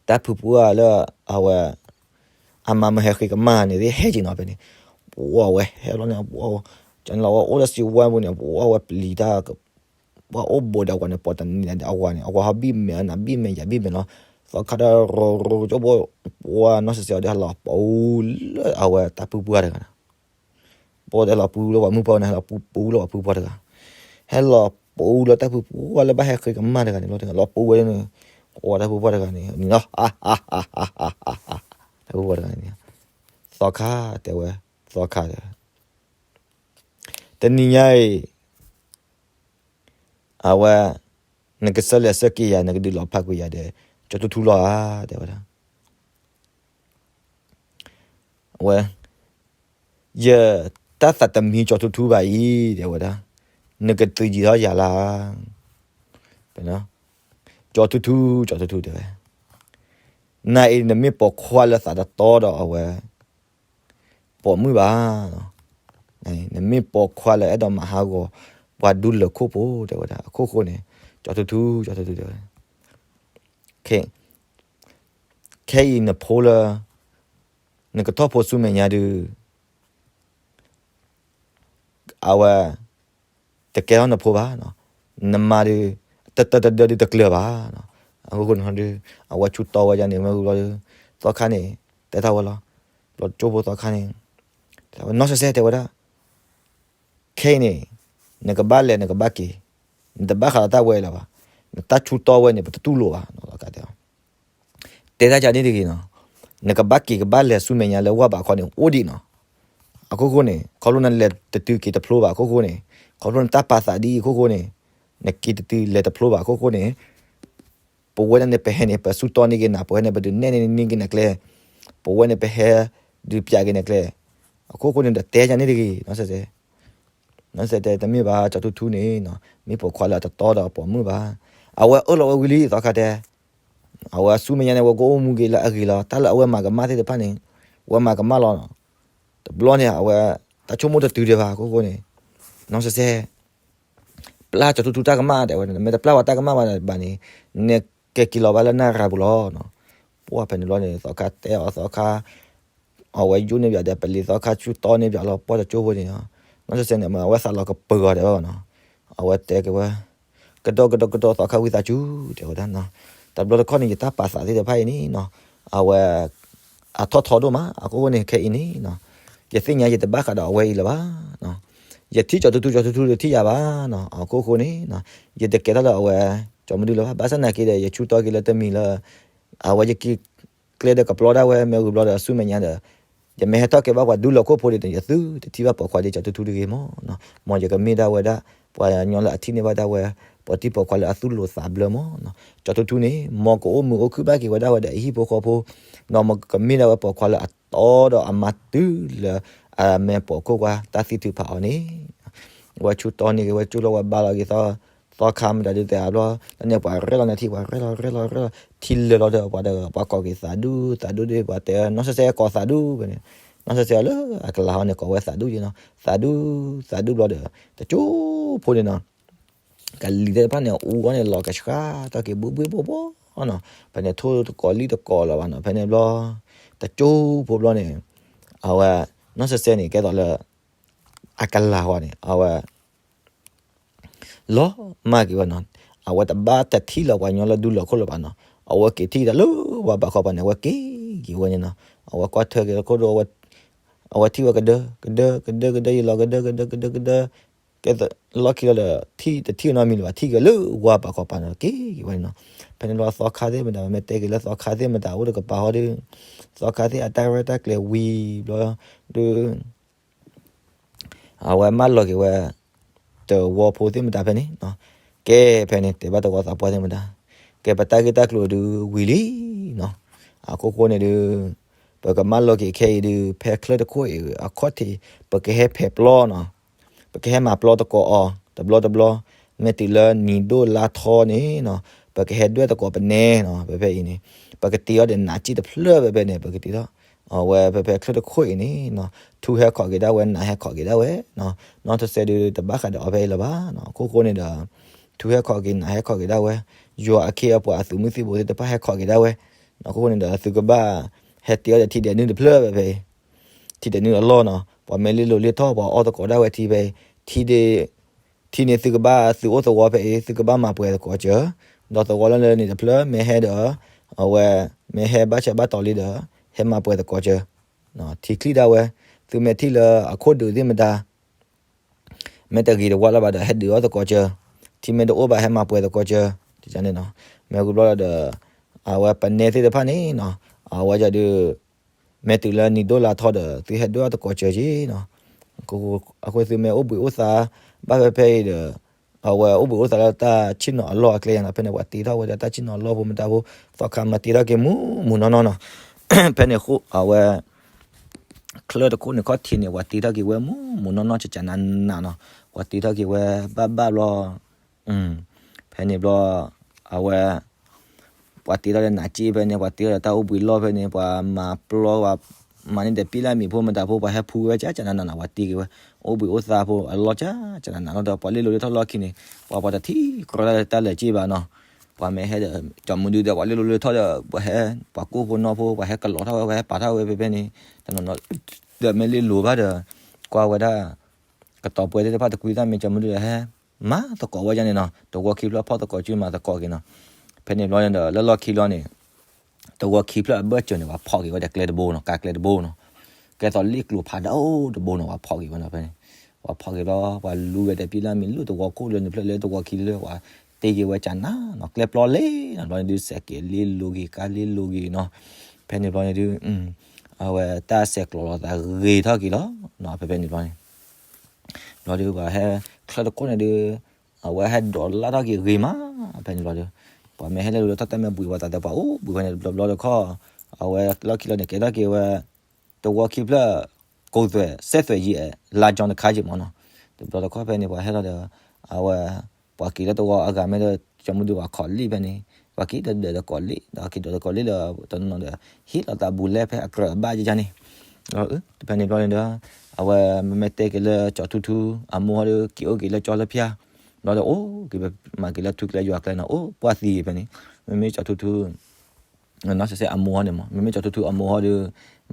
တၢ်ဖုပှၢ်လၢ အဝဲ အမၤမုာ်ဟဲဃ့ကမၣ်န့ၣ် ဟဲက့ၤနီၤဖဲန့ၣ်, ပှၤဝဲဟဲလီၤန့ၣ်, ကန့ၣ်လီၤ အဝဲအိၣ်လၢစံဝါပူၤန့ၣ် ပှၤဝဲပျံၤတၢ်, ပှၤအိၣ်ဘူးဒီးအဝၤန့ၣ် ပှၤတန့ၢ်ဒီးအဝၤန့ၣ် အဝၤဟီၣ်ဘံၣ်မဲာ်နၤဘံၣ်မဲာ်ယၤဘံၣ်မဲာ်လီၤ, သီခါဒီးရိၤရိၤကၠိဖိ, ပှၤနီၢ်စဲးစဲးအီၤဒီးဟဲလီၤပူၤလၢအဝဲတၢ်ဖုပှၢ်တဂၤန့ၣ် ပှၤတဲလီၤပူၤလၢပှၤမုၣ်ပှၢ်န့ၣ် ဟဲလီၤပူၤပူၤလၢပှၤဖုပှၢ်တဂၤ, ဟဲလီၤပူၤလၢတၢ်ဖုပှၢ်လၢဘၣ်ဟဲဃ့ကမၣ်တဂၤန့ၣ်လီၤ, လီၤပူၤဝဲန့ၣ်, အိၣ်တၢ်ဖုပှၢ်တဂၤန့ၣ်, တၢ်ဖုပှၢ်တဂၤန့ၣ်, သီခါတဲဝဲ, သီခါတဲဝဲ, တနံၤညါအံၤ အဝဲ နကစၢ်လဲၤဆၢက့ၤယၤ နကဒုးလီၤဖးကွံာ်ယၤဒီး ကၠီၤထူထူလီၤဧါ တဲဝဲဒၣ်. အဝဲ ယတၢ်သးတမံကၠီၤထူထူဘၣ်အံၤ တဲဝဲဒၣ်, နကသုးယံၤထီၣ်ယၤလၢ ကၠီၤထူထူ ကၠီၤထူထူတဲဝဲ, နၤအံၤနမ့ၢ်ပိာ်ခွါလၢသးတတီဒီးအဝဲ ပိာ်မုၣ်ဘၣ်, နမ့ၢ်ပိာ်ခွါလၢအဲၣ်ဒိးမၤဟးဂီၤ ပှၤဒူလၢာ်ခိၣ်ဖိ တဲဝဲဒၣ်, အခိၣ်ဃိန့ၣ် ကၠီၤထူထူ ကၠီၤထူထူတဲဝဲ, ခဲအံၤနဖိလၢ နကထီၣ်ဖိဆူမဲာ်ညါဒုး အဝဲ တကဲထီၣ်နဖိဘၣ်, နမါဒုး တတၢတဒၢဒုးတကျၢၤဘၣ်, အခိၣ်ဃိန့ၣ်ဒုး အဝဲဆူၣ်တီဝဲဒၣ်န့ၣ် မ့ၢ်ဝံၤဘျီဒုး သီခါန့ၣ် တဲထီၣ်ဝဲလီၤ, ဘျီကၠိဖိသီခါန့ၣ် တဲဝဲ နီၢ်စဲးစဲးတဲဝဲဒၣ် ခဲအံၤန့ၣ် နကဘၣ်လဲၤနကဘၣ်က့ၤ, နတဘၣ်ဃးဒီးတၢ်ဝဲအံၤလၢၤဘၣ်, နတၢ်ဆူၣ်တီဝဲန့ၣ် ပတတူၢ်လိာ်ဘၣ်, တဲ တဲတၢ်ကန့ၣ်တဂ့ၤနီၤ, နကဘၣ်က့ၤကဘၣ်လဲၤဆူမဲာ်ညါလၢဝၢ်ဘးခီန့ၣ် အိၣ်ဒံးနီၤ, အခိၣ်ဃိန့ၣ် ခီဖျိနလဲၤတတုၤက့ၤတဖျိဘၣ်အခိၣ်ဃိန့ၣ်, ခီဖျိနတၢ်ပာ်သးဒ်အံၤအခိၣ်ဃိန့ၣ်, နက့ၤတတုၤလဲၤတဖျိဘၣ်အခိၣ်ဃိန့ၣ် ပဝဲဒၣ်န့ၣ် ပဟဲန့ၣ် ပဆူၣ်တီန့ၢ်က့ၤနၤ, ပဝဲန့ၣ် ပဒုးနဲၣ်န့ၢ်က့ၤနၤကျဲ, ပဝဲန့ၣ် ပဟဲဒုးပၠးက့ၤနၤကျဲ, အခိၣ်ဃိန့ၣ်ဒီးတဲယၤန့ၣ်တဂ့ၤ, နီၢ်စဲးတဲ တမ့ၢ်ဘၣ် ကၠီၤထူထူန့ၣ် မ့ၢ်ပိာ်ခွါလၢအတတီဒီးပိာ်မုၣ်ဘၣ်, အဝဲအၢၣ်လီၤဝဲဝံၤလံ သီခါတဲ, အဝဲဆူမဲာ်ညါန့ၣ် အဝဲကအိၣ်မူက့ၤလၢအဂ့ၤလီၤ, တၢ်လၢအဝဲမၤကမၣ်သ့ၣ်တဖၣ်န့ၣ် ဝဲမၤကမၣ်လီၤနီၤ, တဘျီန့ၣ် အဝဲ တၢ်ဆိကမိၣ်တတုၤဒံးဘၣ်အခိၣ်ဃိန့ၣ်, နီၢ်စဲးစဲး ပျၢ်ကၠီၤထူထူတၢ်ကမၣ်တဲဝဲ, နမ့ၢ်တပျၢ်ဝဲတၢ်ကမၣ်ဘၣ်န့ၣ် နကက့ၤလီၤဘၣ်လၢနရၤပူၤလီၤ, ပှၢ်ဖဲန့ၣ်ဘျီန့ၣ် သီခါတဲအီၤ သီခါ အဝဲယိၣ်န့ၢ်ပၠးဒီး ပလံၤသီခါဆူၣ်တီန့ၢ်ပၠးလီၤ ပှၢ်တကၠိဖိန့ၣ်, နီၢ်စဲးစဲးန့ၣ် မ့ၢ်အဝဲသးလီၤကပၢၤအီၤတဲဝဲနီၤ, အဝဲတဲက့ၤဝဲ ကဒီးကဒီးကဒီး သီခါဝံသးစူၤ တဲဝဲဒၣ်, တဘျီတခီၣ်န့ၣ် ယတၢ်ပာ်သးသ့ၣ်တဖၣ်အံၤန့ၣ်နီၤ, အဝဲ အထီၣ်ထီဒိၣ်မး အခိၣ်ဃိန့ၣ် ခဲအံၤန့ၣ်နီၤ, ယသ့ၣ်ညါယတဘၣ်ဃးဒီးအဝဲအံၤလၢၤဘၣ်, ယထံၣ်ကၠီၤထူထူ ကၠီၤထူထူတထံၣ်ယၤဘၣ်နီၤ, အခိၣ်ဃိန့ၣ် ယတကဲထီၣ်လၢအဝဲ ကၠီၤမဒုလၢၤဘၣ်, ဘၣ်ဆၣ်နာ်က့ဒီး ယဆူၣ်တီက့ၤလၢတမံၤလၢ အဝဲယက့ၤကျဲဒီးကပျီဒၣ်ဝဲ မ့ၢ်ဝံၤဘျီဒီးဆူမဲာ်ညါဒီး ယမ့ၢ်ဟဲထီၣ်ကဲဘၣ်ပှၤဒူလၢာ်ခိၣ်ဖိဒီး ယသုတထံၣ်ဘၣ်ပိာ်ခွါဒ်ကၠီၤထူထူတဂ့ၤမး, မ်ယကမ့ၢ်ဒၣ်ဝဲဒၣ် ပှၤကညီလၢအထံၣ်န့ၢ်ဘၣ်ဒၣ်ဝဲ ပ ပှၤတံၤပိာ်ခွါလၢအသူၣ်လိၤသးဘျၢမးနီၤ. ကၠီၤထူထူန့ၣ် မ်ကအိၣ်မုာ်အိၣ်ခုၣ်ဘၣ်က့ၤဝဲဒၣ်ဝဲဒီးအဟံၣ်ဖိဃီဖိ, ဒီးမ်ကမ့ၢ်ဒၣ်ဝဲပိာ်ခွါလၢအတီဒီးအမၤတုၤလၢ အမဲာ်ပိာ်ခိၣ်ကွၢ်တၢ်သံထုးဖးအီၤန့ၣ် ဝဲဆူတီန့ၢ်က့ၤဝဲကၠိလီၤဝဲဘါလီၤက့ၤသီ, သီခါမတၤဒုးတဲအဘျီ, လၢန့ၣ်ပှၤရဲၣ်လီၤန့ၣ်ထံ ပှၤရဲၣ်လီၤရဲၣ်လီၤရဲၣ်လီၤ ထံလၢာ်လီၤဒီးပှၤဒီး ပှၤကိးက့ၤသးဒူသးဒူဒီး ပှၤတဲနီၢ်ဆဲးဆဲးကိးသးဒူဖဲန့ၣ်, နီၢ်ဆဲးဆဲးအီၤလၢအကလၤဟီန့ၣ် ကိးဝဲသးဒူယ့နီၤ, သးဒူ သးဒူဘျီဒီး တကၠိဖိန့ၣ်နီၤ ကလံၤသ့ၣ်တဖၣ်န့ၣ် အူအီၤန့ၣ်လီၤကဆှါထီၣ်က့ၤဘှ့ဘှ့ဘှီဘှီနီၤ, ဖဲန့ၣ်ထိၣ်တကိးလံၣ်တကိးလၢၤဘၣ်နီၤ, ဖဲန့ၣ်ဘျီ တကၠိဖိဘျီန့ၣ် အဝဲ နီၢ်ဆဲးဆဲးန့ၣ် ကဲသိးလၢ အကလၤဝဲန့ၣ် အဝဲ လီၤမၢ်က့ၤဝဲနီၤ, အဝဲတဘၣ်တထံၣ်လၢၤပှၤညီလၢဒူလၢာ်ခိၣ်လၢၤဘၣ်နီၤ, အဝဲက့ၤထံၣ်တၢ်လၢပှၤဘးခီပၤန့ၣ် အဝဲက့ၤက့ၤဝဲန့ၣ်နီၤ, အဝဲကွၢ်ထွဲက့ၤလၢခိၣ်ဒိၣ် အဝဲထံၣ်ဝဲကဒၢ ကဒၢ ကဒၢ ကဒၢ ယလီၤကဒၢ ကဒၢ ကဒၢ ကဒၢ ကဲသိးလီၢ်ခံလီၤဒီး ထံၣ်တထံၣ်နီတမံၤလၢၤဘၣ် ထံၣ်က့ၤလၢဝၤဘးခီပၤန့ၣ် က့ၤက့ၤဝဲန့ၣ်နီၤ, ဖဲန့ၣ်ဘျီသီခါသ့ၣ်မတၤ မ့ၢ်တဲက့ၤလၢသီခါသ့ၣ်မတၤ အိၣ်တကပၤဃီဒီး သီခါသ့ၣ်အတၢ်ရဲၣ်တၢ်ကျဲၤဝံၤဘျီ ဒီး အဝဲမၢလီၤက့ၤဝဲ တဝီဖိသ့ၣ်မတၤဖဲန့ၣ်, ကဲဖဲန့ၣ် တဲဘၣ်တဝီသးပှၢ်သ့ၣ်မတၤ, ကဲပတၢ်ဂ့ၢ်တၢ်ကျိၤဒုးဝံၤလံနီၤ, အခိၣ်ဃိန့ၣ်ဒုး ပကမၢလီၤက့ၤခဲအံၤဒုး ဖဲချၢၣ်တခိၣ်အံၤအခီၣ်ထံး ပကဟဲဖဲးပျီနီၤ, ပကဟဲမၤပျီသကိးအီၤ တဘျီတဘျီ, မ့ၢ်တုၤလၢနံၤဒိၣ်လါထီန့ၣ်နီၤ, ပကဟဲဒွဲၣ်သကိးပနဲနီၤ, ဖဲဖဲအံၤန့ၣ် ပကတ့အီၤဒီးနးစံၣ်တဖျၢၣ်ဖဲဖဲန့ၣ် ပကတ့ထီၣ် အဝဲဖဲဖဲချၢၣ်တခိၣ်အံၤန့ၣ်နီၤ, ထူဟဲခိးက့ၤဒၣ်ဝဲ နးဟဲခိးက့ၤဒၣ်ဝဲ, နီၢ်ဆဲးဆဲးဒုးတဘၣ်ဃးဒီးအီၤဖဲအံၤလၢၤဘၣ်နီၤ, အခိၣ်ဃိန့ၣ်ဒီး ထူဟဲခိးက့ၤ နးဟဲခိးက့ၤဒၣ်ဝဲ, ယွၤအခ့အပှၤအသုးမုၢ်သံၣ်ဘိသ့ၣ်တဖၣ်ဟဲခိးက့ၤဒၣ်ဝဲ, အခိၣ်ဃိန့ၣ်ဒီး သုကဘၣ်ဟဲတ့အီၤဒီးထံဒဲးနုၢ်တဖျၢၣ်ဖဲဖဲအံၤ, ထံဒဲးနုၢ်အလီၢ်နီၤ, ပှၤမ့ၢ်လ့လိၤလ့ထီၣ် ပှၤအီၣ်သကိးဒၣ်ဝဲထံဖဲအံၤ, ထံဒဲး ထံန့ၣ်သုကဘၣ်သုအိၣ်သဝီဖဲအံၤ သုကဘၣ်မၤပှဲၤသကိးစၢၤ, ဒီးသဝီလၢလၢန့ၣ်တဖျၢၣ် မ့ၢ်ဟဲဒီး အဝဲ မ့ၢ်ဟဲဘၣ်ဆၢဘၣ်တီၤလံဒီး ဟဲမၤပှဲၤသကိးစၢၤ, ထံချံၣ်ဒၣ်ဝဲ, သုမ့ၢ်ထံၣ်လၢအခိၣ်ဒုးသ့ၣ်မတၤ မ့ၢ်တဂ့ၤတဝါလၢၤဘၣ်ဒီး ဟဲဒုးအီၣ်သကိးစၢၤ, ထံမ့ၢ်တအိၣ်ဘၣ် ဟဲမၤပှဲၤသကိးစၢၤ, န့ၣ်နီၤ, မ့ၢ်ဂ့ၤဘျီဒီး အဝဲပနဲသ့ၣ်တဖၣ်န့ၣ်နီၤ, အဝဲဒၣ်ဒုး မ့ၢ်တုၤလၢနံၤဒိၣ်လါထီဒီး သုဟဲဒုးအီၣ်သကိးစၢၤက့ၤနီၤ, အဃိသုမ့ၢ်အိၣ်ဘှံးအိၣ်သါ ဘၣ်ဖဲဖဲအံၤဒီး အဝဲအိၣ်ဘှံးအိၣ်သါလၢတၢ်ဆ့ၣ်နီၤအလီၢ်အကျဲယါနီၤ, ဖဲန့ၣ် ပှၤတ့ထီၣ်ဝဲဒီးတၢ်ဆ့ၣ်နီၤအလီၢ်ဖိမတၤဖိ, သီခါမၤတ့ထီၣ်က့ၤမူမူနီၢ်နီၢ်နီၤ, ဖဲန့ၣ်အဃိ အဝဲ ချၢၣ်တခိၣ်န့ၣ်ခီၣ်ထံးန့ၣ် ပှၤတ့ထီၣ်က့ၤဝဲမူမူနီၢ်နီၢ် ကကနးနးနီၤ, ပှၤတ့ထီၣ်က့ၤဝဲဘၣ်ဘၣ်ဘျီ, ဖဲန့ၣ်ဘျီ အဝဲ ပှၤတ့ထီၣ်ဒီးနးစ့ၣ်ဖဲန့ၣ် ပှၤတ့ထီၣ်ဒီးတၢ်အိၣ်ဘှံးလီၢ်ဖဲန့ၣ် ပှၤမၤပျီ ပှၤမၤန့ၢ်ဒီးပံလၢမံၤဖိမတၤဖိ ပှၤဟဲဖူဝဲကကနးနးနီၤ, ပှၤတ့က့ၤဝဲ အိၣ်ဘှံးအိၣ်သါဖိအလီၢ်ကကနးနးနီၤ, ဒီးပှၤလ့လိၤလ့ထီၣ်လီၢ်ခံန့ၣ် ပှၤပှၤတထံၣ်ကြီတၢ်လၢာ်စ့ၣ်ဘၣ်နီၤ, ပှၤမ့ၢ်ဟဲဒီး ကၠီၤမုၢ်ဒုဒီး ပှၤလ့လိၤလ့ထီၣ်ဒီး ပှၤဟဲ ပှၤကိၢ်ဖိနီၢ်ဖိ ပှၤဟဲကလီၤထီၣ်ဝဲ ပှၤဟဲပာ်ထီၣ်ဝဲဖဲဖဲန့ၣ်, တနီၤနီၤ ဒီးမ့ၢ်လ့လိၤဘၣ်ဒီး ကွၢ်ဝဲဒၣ် ကတီၤပှဲၤသ့ၣ်တဖၣ်တကွံသၣ်မ့ၢ်ကၠီၤမုၢ်ဒုဒီးဟဲ မၤသကိးဝဲဒၣ်န့ၣ်နီၤ, တဝီခံဖျၢၣ်ဖီၣ်သကိးကၠိမၤသကိးက့ၤနီၤ, ဖဲန့ၣ်ဘျီန့ၣ်ဒီး လၢလီၢ်ခံလီၤန့ၣ် တဝီခံဖျၢၣ်အဘၢၣ်စၢၤန့ၣ် ပှၤဖီၣ်က့ၤဝဲဒီးကျဲတဘိနီၤ, ကါကျဲတဘိနီၤ, ကဲသိးလ့ၣ်ကျိၤဖးဒိၣ်တဘိနီၤ ပှၤဖီၣ်က့ၤဝဲနီၤဖဲန့ၣ်, ပှၤဖီၣ်က့ၤဘျီ ပှၤလူဝဲဒီးပံလၢမံၤလူၢ်တဝီခိၣ်လၢန့ၣ်ဖျၢၣ်လၢတဝီခံလၢ ပှၤတ့က့ၤဝဲကနးနီၤ, ကျဲပျီလ့နီၤ, ဘျီန့ၣ်ဒုးစဲးကဲးလ့လိၤဂ့ၤ ကါလ့လိၤဂ့ၤနီၤ, ဖဲန့ၣ်ဘျီန့ၣ်ဒုး အဝဲတၢ်ဆဲးကျိးလိာ်သးဂ့ၤထီၣ်က့ၤလီၤ, ဖဲဖဲန့ၣ်ဘျီန့ၣ် ဘျီဒုးပှၤဟဲ ချၢၣ်တခိၣ်န့ၣ်ဒုး အဝဲဟဲဒိးလၢထီၣ်က့ၤဂ့ၤမး, ဖဲန့ၣ်ဘျီဒုး ပှၤမ့ၢ်ဟဲလၢလူၤလၢထီၣ်တၢ်မ့ၢ်ဘှံးဝဲသးဒီး ပှၤအိၣ်ဘှံးဝဲန့ၣ်တဘျီဘျီတခီ အဝဲလီၢ်ခံလီၤန့ၣ် ကဲထီၣ်က့ၤဝဲ တဝီခံဖျၢၣ် ကိးသွဲး စဲးသွဲးယံၤအဲ လါကၠီတခါက့ၤမးနီၤ, တဘျီတခီဖဲန့ၣ် ပှၤဟဲလီၤဒီး အဝဲ ပှၤက့ၤလၢတဝီအဂၤမ့ၢ်ဒီး ကၠီမုၢ်ဒုးပှၤခိးလံာ်ဖဲန့ၣ် ပှၤက့ၤဒီးဒီးတကိးလံာ် ဒီးက့ၤဒီးတကိးလံာ်ဒီး တနီၤနီၤဒီး ဟ့ၣ်လီၤသးဘူးလဲဖဲအကြၢးအဘၣ်ယါန့ၣ် ဖဲန့ၣ်ဘျီန့ၣ်ဒီး အဝဲမ့မ့ၢ်တဲက့ၤလၢကၠီထူထူ အမိၢ်ဟီဒီး က့ၤအိၣ်က့ၤလၢကၠီလၢဖၠါ ဘျီဒီးအိၣ်က့ၤ မၤက့ၤလၢထူကျဲယွၤကျဲနီၤ အိၣ်ပှၢ်သံဖဲန့ၣ် မ့မ့ၢ်ကၠီထူထူ နီၢ်စဲးစဲးအမိၢ်ဟီန့ၣ်မး မ့မ့ၢ်ကၠီထူထူအမိၢ်ဟီဒီး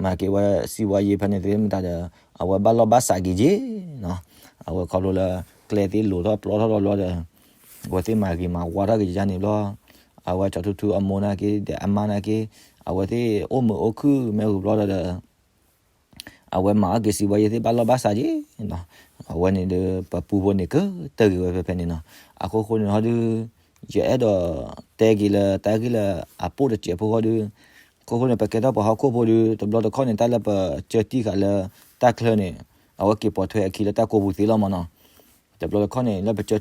မၤက့ၤဝဲစံးဝါယ့ဖဲန့ၣ်သ့ၣ်မတၤဒီး အဝဲဘၣ်လီၢ်ဘၣ်စးက့ၤက့ၤနီၤ အဝဲခီဖျိလၢ ကျဲသ့ၣ်လိၤထီၣ်ပျီထီၣ်ဘျီဘျီဒီး အဝဲသ့ၣ်မၤဂ့ၤမၤဝါထီၣ်က့ၤယါန့ၣ်ဘျီ အဝဲကၠီထူထူအမိၢ်နာ်က့ ဒီးအမါနာ်က့ အဝဲသ့ၣ်အိၣ်မုာ်အိၣ်ခုၣ်မ့ၢ်ဂ့ၤဘျီဒီး အဝဲမၤအီၣ်က့ၤစံးဝါယ့သ့ၣ်ဘၣ်လီၢ်ဘၣ်စးက့ၤနီၤ အဝဲန့ၣ်ဒီး ပပူဖိန့ၣ်ကတၢၢ်က့ၤဝဲဖဲဖဲန့ၣ်နီၤ အခိၣ်ဃိန့ၣ်ဟီဒီး ယအဲၣ်ဒိးတဲက့ၤလၢတၢ်ဂ့ၢ်လၢအပိၢ်တစဲးဖိဃီဒီး အခိၣ်ဃိန့ၣ် ပကဲထီၣ်ပှၤဟီၣ်ခိၣ်ဖိဒီး တဘျီတခီၣ်န့ၣ် တၢ်လၢပကၢတံၢ်ဃာ်လၢတၢ်ချၢန့ၣ် အဝဲက့ၤပိာ်ထွဲအခံလၢတၢ်ကိးပူၤသ့လီၤမးနီၤ တဘျီတခီၣ်န့ၣ် လၢပကၠီတံၢ်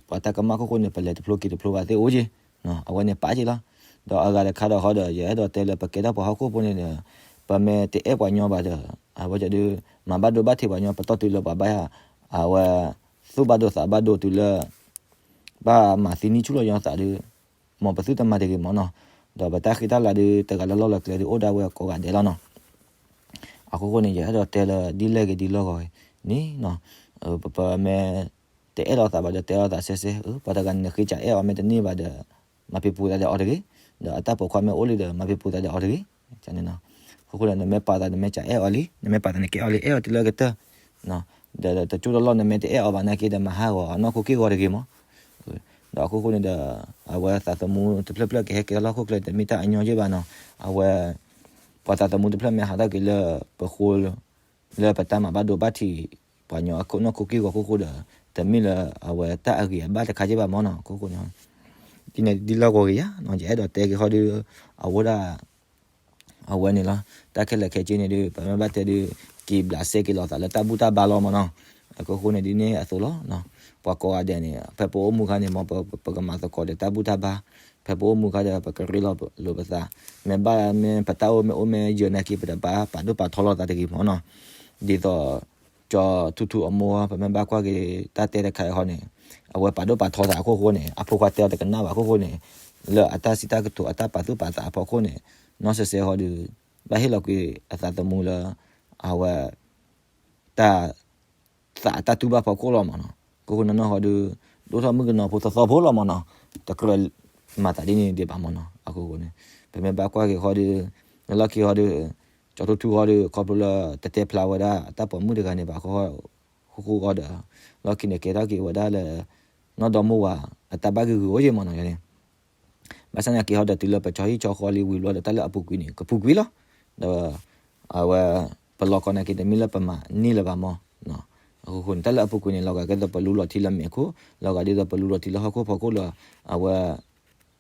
ပှၤတၢ်ကမၣ်ခိၣ်ဃိန့ၣ် ပလဲၤတဖျိက့ၤတဖျိဘၣ်သ့ၣ်အိၣ်က့, အဝဲန့ၣ်ပာ်က့လီၤ. ဒီးအဂၤတခါဒီးဃီဒီး ယအဲၣ်ဒိးတဲလၢပကဲထီၣ်ပှၤဟီၣ်ခိၣ်ဖိန့ၣ်ဒီး ပမ့ၢ်တအဲၣ်ပှၤညီဘၣ်ဒီး အဝဲဒုး မၤဘၣ်ဒိဘၣ်ထံးပှၤညီ ပတီၢ်တုၤလၢပှၤဘၣ် အဝဲ သူၣ်ဘၣ်ဒိသးဘၣ်ဒိတုၤလၢ ဘၣ်မၤသံနံၣ်ဆူၣ်လီၤညီသးဒီး မ်ပသုတမၤတဂ့ၤမ့ၢ်နီၤ. ဒီးပတၢ်ဃံတၢ်လၤဒုး တဂၤလၢ်လီၢ်လၢကျဲဒုး အိၣ်ဒၣ်ဝဲကိးဂၤဒဲးလီၤနီၤ. အဃိဃိန့ၣ် ယအဲၣ်ဒိးတဲလၢဒ်လဲၣ်ဂ့ၤဒ်လဲၣ်ဂ့ၤန့ၣ်နီၤ, ပမ့ၢ်တအဲၣ်လီၤသးဘၣ်ဒီး တဲလီၤသးစဲစဲ, ပှၤတဂၤန့ၣ် နဃ့ကးအဲၣ်အီၤမ့ၢ်တန့ၢ်ဘၣ်ဒီး မၤဖံးပူၤသးဒီးအီၤတဂ့ၤ, ဒီးအတၢ်ပိာ်ခွါမ့ၢ်အိၣ်လံဒီး မၤဖံးပူၤသးဒီးအီၤတဂ့ၤ, န့ၣ်နီၤ. အဃိဃိန့ၣ် နမ့ၢ်ပာ်သး နမ့ၢ်ကးအဲၣ်အီၤလံ, နမ့ၢ်ပာ်သး နကဲအီၤလံ, အဲၣ်အီၤတုၤလၢအကတၢၢ် ဒီးတကၠိတလီၢ် နမ့ၢ်တအဲၣ်အီၤဘၣ်နာ်က့ဒီး မၤဟးဂီၤအနီၢ်ခိက့ၢ်ဂီၤတဂ့ၤမး. ဒီးအဃိဃိန့ၣ်ဒီး အဝဲသးသမူတဖျၢၣ်ဖျၢၣ်ကဟဲက့ၤထီၣ်လၢဟီၣ်ခိၣ်ချၢ တမ့ၢ်တၢ်အညီယ့ၢ်ဘၣ်နီၤ. အဝဲ ပှၤသးသမူတဖျၢၣ်မ့ၢ်ဟးထီၣ်က့ၤလၢပဃိ လၢပတၢ်မၤဘၣ်ဒိဘၣ်ထံး ပှၤညီအခိၣ်နီၢ်ခိက့ၢ်ဂီၤခိၣ်ဃိဒီး တမ့ၢ်လၢအဝဲတၢ်အဂ့ၤအဘၣ်တခါယ့ၢ်ဘၣ်မးနီၤ. အဃိဃိန့ၣ် ဒ်န့ၣ်ဒ်လီၢ်ဂီၤဂ့ၤယါနီၤ, ယအဲၣ်ဒိးတဲက့ၤဃီဒီး အဝဲဒၣ် အဝဲန့ၣ်လီၤ. တၢ်ခဲလၢာ်ခဲဆ့န့ၣ်ဒီး ပမ့ၢ်ဘၣ်တဲဒီး က့ၤဘျးစဲက့ၤလိာ်သးလၢတၢ်ဘူၣ်တၢ်ဘါလီၤမးနီၤ. အဃိဃိန့ၣ် ဒ်န့ၣ်အသိးလီၤ. ပှၤကိးဂၤဒဲးန့ၣ် ဖဲပအိၣ်မူအခါန့ၣ် မ်ပကမၤသကိးဒီးတၢ်ဘူၣ်တၢ်ဘါ, ဖဲပအိၣ်မူအခါဒီး ပကရ့လိာ်လိာ်ပသး, မ့ၢ်ဘၣ်မ့ၢ်ပတၢ်အိၣ်မ့ၢ်အိၣ်မ့ၢ်ယၢၤနာ်က့ ပတဘၣ်ပာ်ဒိၣ်ပာ်ထီလိာ်သးတဂ့ၤမးနီၤ. ဒ်သိး ကၠီထူထူအမိၢ် ပမ့ၢ်ဘၣ်ကွၢ်က့ၤ တၢ်တဲတခါအံၤဃီန့ၣ် အဝဲပာ်ဒိၣ်ပာ်ထီသးအခိၣ်ဃိန့ၣ် အဖိခွါတဲအီၤတကနၣ်ဘၣ်အခိၣ်ဃိန့ၣ် လၢအတၢ်စံးတၢ်ကတိၤ အတၢ်ပာ်သူၣ်ပာ်သးအဖီခိၣ်န့ၣ် နီၢ်စဲစဲဃီဒီး ဘၣ်ဟ့ၣ်လီၤကွံာ်အသးသမူလၢ အဝဲ တၢ် သးအတၢ်တူၢ်ဘၣ်ဖီခိၣ်လီၤမးနီၤ. အခိၣ်ဃိနီၢ်နီၢ်ဃီဒီး ဒိၣ်ထီၣ်မုၣ်ကနီၤဖိသီသီဖိလီၤမးနီၤ. တကြၢးမၤသးဒ်န့ၣ်ဒံးဘၣ်မးနီၤ. အဃိဃိန့ၣ် ပမ့ၢ်ဘၣ်ကွၢ်က့ၤဃီဒီး လၢလီၢ်ခံဃီဒီး ကၠီထူထူဃီဒီး ခီဖျိလၢတတဲဖျါဝဲဒၣ် တၢ်ပိာ်မုၣ်တဂၤန့ၣ်ဘၣ်ဃီ အဃိဃိဃီဒီး လီၢ်ခံန့ၣ်ကဲထီၣ်က့ၤဝဲဒၣ်လၢ နီၢ်ဒီမါဝၤ အတၢ်ဘၣ်ဂ့ၢ်ဂုာ်အိၣ်ယ့ၢ်မးနီၤန့ၣ် ဘၣ်ဆၣ်သနာ်က့ဟီဒီးတုၤလၢပဆီဟံၣ်ဆီဃီလံဝံၤဘျီဒီး တၢ်လၢအပူၤကွံာ်န့ၣ် ကပူၤကွံာ်လီၤ. ဒီး အဝဲ ပလီၤကီနာ်က့ တမ့ၢ်လၢပမၤန့ၢ်လၢၤဘၣ်မး. အဃိဃိန့ၣ် တၢ်လၢအပူၤကွံာ်န့ၣ် လီၤဂာ်ကဲသိးပလူလီၤထံလၢမဲာ်ခိၣ်, လီၤဂာ်ဒ်သိးပလူလီၤထံလၢဟီၣ်ခိၣ်ဖီခိၣ်လၢ အဝဲ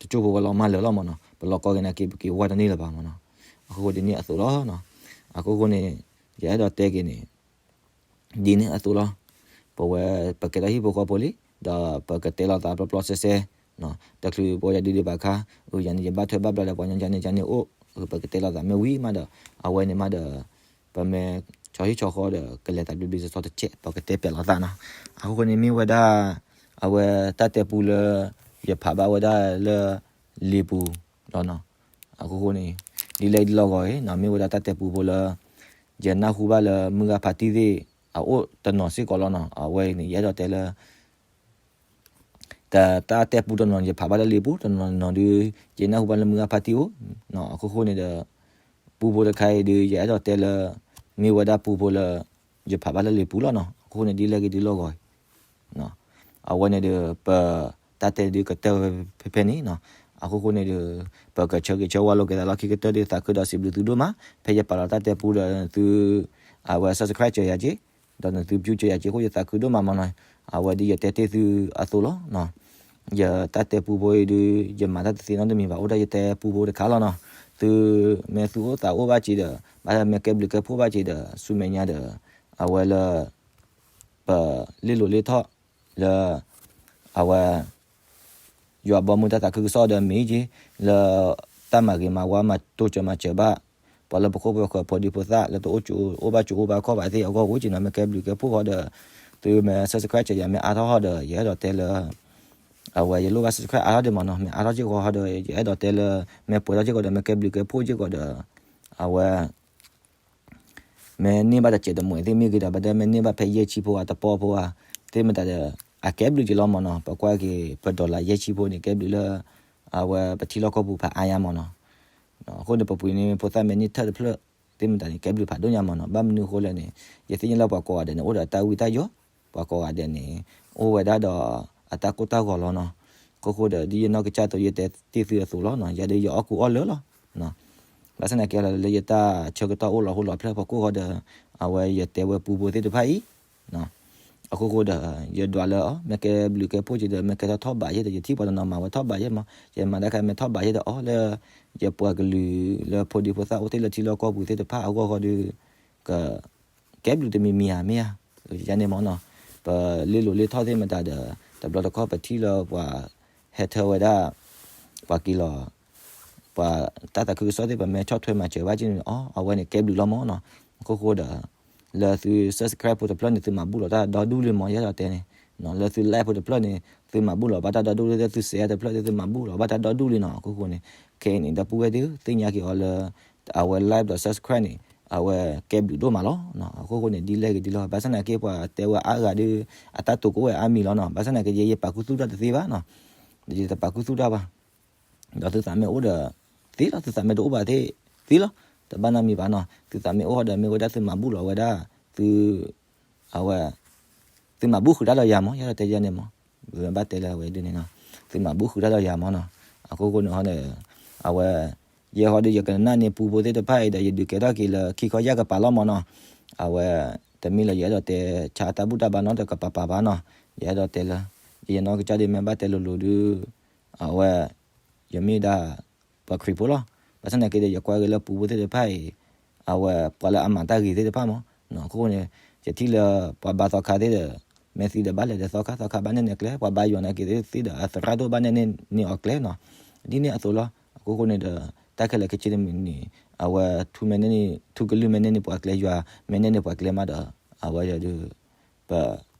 တကၠိဖိဝဲလီၤမၢ်လၢာ်လီၤမးနီၤ. ပလီၤကီက့ၤနာ်က့ ပက့ၤဝါတန့ၢ်လၢၤဘၣ်မးနီၤ. အဃိဃိဒ်န့ၣ်အသိးလီၤ. အဃိဃိန့ၣ် ယအဲၣ်ဒိးတဲက့ၤန့ၣ် ဒ်န့ၣ်အသိးလီၤ. ပဝဲ ပကဲထီၣ်ဟံၣ်ဖိဃီဖိလံ, ဒီးပကတဲလိာ်သးပျီပျီစဲစဲ, တချုးပဝဲဒၣ်ဒုးဒံးဘၣ်ခါ, အယၤန့ၣ် ယဘၣ်ထွဲဘၣ်ဘျါဒီးပှၤညီကန့ၣ်ကန့ၣ်အိၣ်, ပကတဲလိာ်သးမ့ၢ်ဝံၤမးဒီး အဝဲန့ၣ်မးဒီး ပမ့ၢ်ဆီဟံၣ်ဆီဃီဒီး ကလဲၤသးဘျ့ဘျ့ဆှီဆှီတကဲး ပကတဲပျးလိာ်သးနီၤ. အဃိဃိန့ၣ်မ့ၢ်ဝဲဒၣ် အဝဲတၢ်တဲပူလၢ ယဖးဘၣ်ဝဲဒၣ်လၢ လံာ်ပူၤလီၤနီၤ. အဃိဃိန့ၣ် ဒ်လဲၣ်ဒ်လဲၣ်ဂ့ၤနီၤ မ့ၢ်ဝဲဒၣ်တၢ်တဲပူဖိလၢ ယနၢ်ဟူဘၣ်လၢမုၢ်ဂၤဖါတံၢ်သ့ၣ် အအိၣ်တနီၤစ့ၢ်ကီးလီၤနီၤ. အဝဲန့ၣ် ယအဲၣ်ဒိးတဲလၢ တၢ်တဲပူတနီၤ ယဖးဘၣ်လၢလံာ်ပူၤ, တနီၤနီၤဒုး ယနၢ်ဟူဘၣ်လၢမုၢ်ဂၤဖါတံၢ်အိၣ်, အဃိဃိန့ၣ်ဒီး ပူဖိတခါအံၤဒုး ယအဲၣ်ဒိးတဲလၢ မ့ၢ်ဝဲဒၣ်ပူဖိလၢ ယဖးဘၣ်လၢလံာ်ပူၤလီၤနီၤ. အဃိဃိန့ၣ် ဒ်လဲၣ်ဂ့ၤဒ်လဲၣ်ဂ့ၤ အဝဲန့ၣ်ဒီး ပတၢ်တဲဒုးကတၢၢ်ဝဲဖဲဖဲန့ၣ်နီၤ. အဃိဃိန့ၣ်ဒီး ပကဆၢဂ့ၤဆၢဝါလိာ်က့ၤသးလီၢ်ခံကတၢၢ်ဒီး သးခုဒီးစံးဘျုးသုဒိၣ်မး, ဖဲယပာ်လီၤတၢ်တဲပူဒီးသု အဝဲ subscribe စၢၤယၤက့ၤ, ဒီးနသု view စၢၤယၤက့ၤအဃိ ယသးခုဒိၣ်မးမးနီၤ. အဝဲဒ်ယတဲတ့ၢ်သုအသိးလီၤ. ယတၢ်တဲပူဖိအံၤဒုး ယမၤတၢ်တသ့နီတမံၤဘၣ်, အိၣ်ဒၣ်ယတဲပူဖိတခါလီၤနီၤ. သုမ့ၢ်သူၣ်အိၣ်သးအိၣ်ဘၣ်က့ၤဒီး ဘၣ်မ့ၢ်ကဲဘျုးကဲဖှိၣ်ဘၣ်က့ၤဒီး ဆူမဲာ်ညါဒီး အဝဲလၢ ပလ့ၣ်လိၤလ့ၣ်ထီၣ်လၢ အဝဲ ယွၤဘီမုၢ်တၢ်သးခုကစီၣ်ဒီးမ့ၢ်က့ၤ လၢတၢ်မၤဂ့ၤမၤဝါမၤတိစၢၤမၤစၢၤဘၣ် ပှၤလၢပခိၣ်ပဃၢၤဖိဒံဖိသၣ် လၢတအိၣ်ကၠိအိၣ်ဘၣ်ကၠိအိၣ်ဘၣ်ခီၣ်ဘၣ်သ့ၣ်အဂီၢ်ဝဲက့ၤနီၤ. မ့ၢ်ကဲဘျုးကဲဖှိၣ်ဃီဒီး သုမ့ၢ် subscribe စၢၤယၤ မ့ၢ်အါထီၣ်ဃီဒီး ယအဲၣ်ဒိးတဲလၢ အဝဲယလိၣ်ဘၣ် subscribe အါထီၣ်ဒံးမးနီၤ. မ့ၢ်အါထီၣ်က့ၤဃီဒီး ယအဲၣ်ဒိးတဲလၢ မ့ၢ်ပှဲၤထီၣ်က့ၤဃီဒီး မ့ၢ်ကဲဘျုးကဲဖှိၣ်က့ၤဃီဒီး အဝဲ မ့ၢ်န့ၢ်ဘၣ်တစဲးတမှဲးသ့ၣ်မ့ၢ်ဂ့ၤဒီး ပတဲမ့ၢ်န့ၢ်ဘၣ်ဖဲယဲၢ်ဆံဖိဧါ တပီဖိဧါ သ့ၣ်မတၤဒီး အကဲဘျုးက့ၤလီၤမးနီၤ. ပကွၢ်က့ၤ ပ dollar ယဲၢ်ဆံဖိန့ၣ် ကဲဘျုးလၢ အဝဲပထံလီၢ်ကီၢ်ပူၤဖးအါညါမးနီၤ. အဃိန့ၣ် ပပှ့ၤန့ၢ်ဖိသၣ်မ့ၢ်န့ၢ်ထၢၣ်တဖျၢၣ် သ့ၣ်မတၤန့ၣ် ကဲဘျုးဖးဒိၣ်ညါမးနီၤ. ဘၣ်မနုၤအဃိလဲၣ်န့ၣ် ယသ့ၣ်ညါလၢပှၤကိးဂၤဒဲးန့ၣ် အိၣ်ဒီးတၢ်ဝံတၢ်ယိာ်, ပှၤကိးဂၤဒဲးန့ၣ် အိၣ်ဝဲဒၣ်ဒီးအတၢ်ကိၢ်တၢ်ဂီၤလီၤနီၤ. အဃိဃိဒီး ဒ်ယနီၢ်ကစၢ်သိး ယတဲတ့ၢ်သုအသိးလီၤနီၤ. ယၤဒီးယအီၣ်ကူအီၣ်လၢာ်လီၤ. ဘၣ်ဆၣ်သနာ်က့ လၢယတၢ်ဆၢကတီၢ်အိၣ်လီၤဟိလီၤဖျဲၣ်ဖီခိၣ်ဃီဒီး အဝဲယတဲဝဲပူဖိသ့ၣ်တဖၣ်အံၤ အဃိဃိဒီး ယဒွးလၢအီၤ မ့ၢ်ကဲဘျုးကဲဖှိၣ်က့ၤဒီး မ့ၢ်ကဲထီၣ်ထီၣ်ဘးယဲဒီး ယထံၣ်ပှၤတနီၤမၤဝဲထီၣ်ဘးယဲမး ယမၤတၢ်ခါမ့ၢ်ထီၣ်ဘးယဲဒီးအီၤလၢ ယပှၤကလုာ်လၢဖိဒံဖိသၣ်အိၣ်တ့ၢ်လၢထံလီၢ်ကီၢ်ပူၤသ့ၣ်တဖၣ်အဂီၢ်ဃီဒီး က ကဲဘျုးတမံၤမံၤဧါ မ့ၢ်ဧါ. ယန့ၣ်မ့ၢ်နီၤ ပလ့လိာ်လ့ထီၣ်သ့ၣ်မတၤဒီး တဘျီတခီၣ်ပထံၣ်လၢပှၤဟဲထၢဝဲဒၣ် ပှၤက့ၤလီၤ ပှၤတၢ်သးခုကစီၣ်သ့ၣ် ပမ့ၢ်ဆီၣ်ထွဲမၤစၢၤဘၣ်က့ၤန့ၣ် အီ အဝဲန့ၣ်ကဲဘျုးလီၤမးနီၤ. အခိၣ်ဃိဒီး လၢသု subscribe ဖိတဖျၢၣ်န့ၣ် သုမၤဘူၣ်လီၤတၢ်ဒီဒူၣ်လံမး ယအဲၣ်ဒိးတဲန့ၣ်, လၢသု like ဖိတဖျၢၣ်န့ၣ် သုမၤဘူၣ်လီၤဘၣ်တၢ်ဒီဒူၣ်လံ, သု share တဖျၢၣ်န့ၣ် သုမၤဘူၣ်လီၤဘၣ်တၢ်ဒီဒူၣ်လံနီၤ. အခိၣ်ဃိန့ၣ် ခဲအံၤန့ၣ် ဒီပုၢ်ဝဲၢ်သ့ၣ် သ့ၣ်ညါက့ၤအီၤလၢ အဝဲ like ဒီး subscribe န့ၣ် အဝဲကဲဘျုးဒိၣ်မးလီၤ. အခိၣ်ဃိန့ၣ် ဒ်လဲၣ်ဂ့ၤဒ်လဲၣ်ဂ့ၤ ဘၣ်ဆၣ်သနာ်က့ ပှၤတဲဝဲအါဂၤဒီး အတၢ်တိာ်ကအိၣ်ဝဲအါမံၤလီၤနီၤ. ဘၣ်ဆၣ်သနာ်က့ ယဲယပာ်ခူသူၣ်တၢ်တသ့ဘၣ်နီၤ, ယတပာ်ခူသူၣ်တၢ်ဘၣ်. ဒီးသုသးမ့ၢ်အိၣ်ဒီး သ့လီၤ, သုသးမ့ၢ်တအိၣ်ဘၣ်သ့ၣ် သ့လီၤ, တဘၣ်နီတမံၤဘၣ်နီၤ. သုသးမ့ၢ်အိၣ်ဒီး မ့ၢ်ဝဲဒၣ်သုမၤဘူၣ်လီၤဝဲဒၣ် သု အဝဲ သုမၤဘူၣ်ဃုာ်တၢ်ဒီးယၤမး ယအဲၣ်ဒိးတဲယဲန့ၣ်မး, ဘၣ်တဲလၢအဝဲဒ်န့ၣ်နီၤ, သုမၤဘူၣ်ဃုာ်တၢ်ဒီးယၤမးနီၤ. အခိၣ်ဃိန့ၣ်ဟီဒီး အဝဲ ယဲဟီဒီးယကနၣ်န့ၢ်ပူဖိသ့ၣ်တဖၣ်အံၤဒီး ယဒုးကဲထီၣ်က့ၤလၢခံခီယၢ်ကပၤလီၤမးနီၤ. အဝဲ တမ့ၢ်လၢယအဲၣ်ဒိးတဲဆါတၢ်ဘူၣ်တၢ်ဘါနီတကပၤပၤဘၣ်နီၤ. ယအဲၣ်ဒိးတဲလၢ ယနီၢ်ကစၢ်ဒ်မ့ၢ်ဘၣ်တဲလိၤလိၤဒုး အဝဲ ယမ့ၢ်ဒၣ် ပှၤခရံာ်ဖိလီၤ. ဘၣ်ဆၣ်သနာ်က့ဒီး ယကွၢ်က့ၤလၢပူဖိသ့ၣ်တဖၣ်အံၤ အဝဲပှၤလၢအမၤတၢ်ဂ့ၤသ့ၣ်တဖၣ်မးနီၤ. အခိၣ်ဃိန့ၣ် ယထံၣ်လၢပှၤဘါသီခါသ့ၣ်ဒီး မ့ၢ်သံဒီးဘၣ်လဲၤဒီးသီခါ သီခါဘၣ်နဲၣ်န့ၢ်အကျဲ, ပှၤဘါယွၤနာ်က့သ့ၣ်ဒီး အသရၣ်ဒိၣ်ဘၣ်နဲၣ်န့ၢ်အီၤကျဲနီၤ. ဒ်န့ၣ်အသိးလီၤ. အခိၣ်ဃိန့ၣ်ဒီး တၢ်ခဲလၢာ်ခဲဆ့န့ၣ် အဝဲထူမဲာ်န့ၣ် ထူကလုၢ်မဲာ်နဲၣ်န့ၢ်ပှၤကျဲ ယွၤမဲာ်နဲၣ်န့ၢ်ပှၤကျဲမးဒီး အဝဲဒီး ပ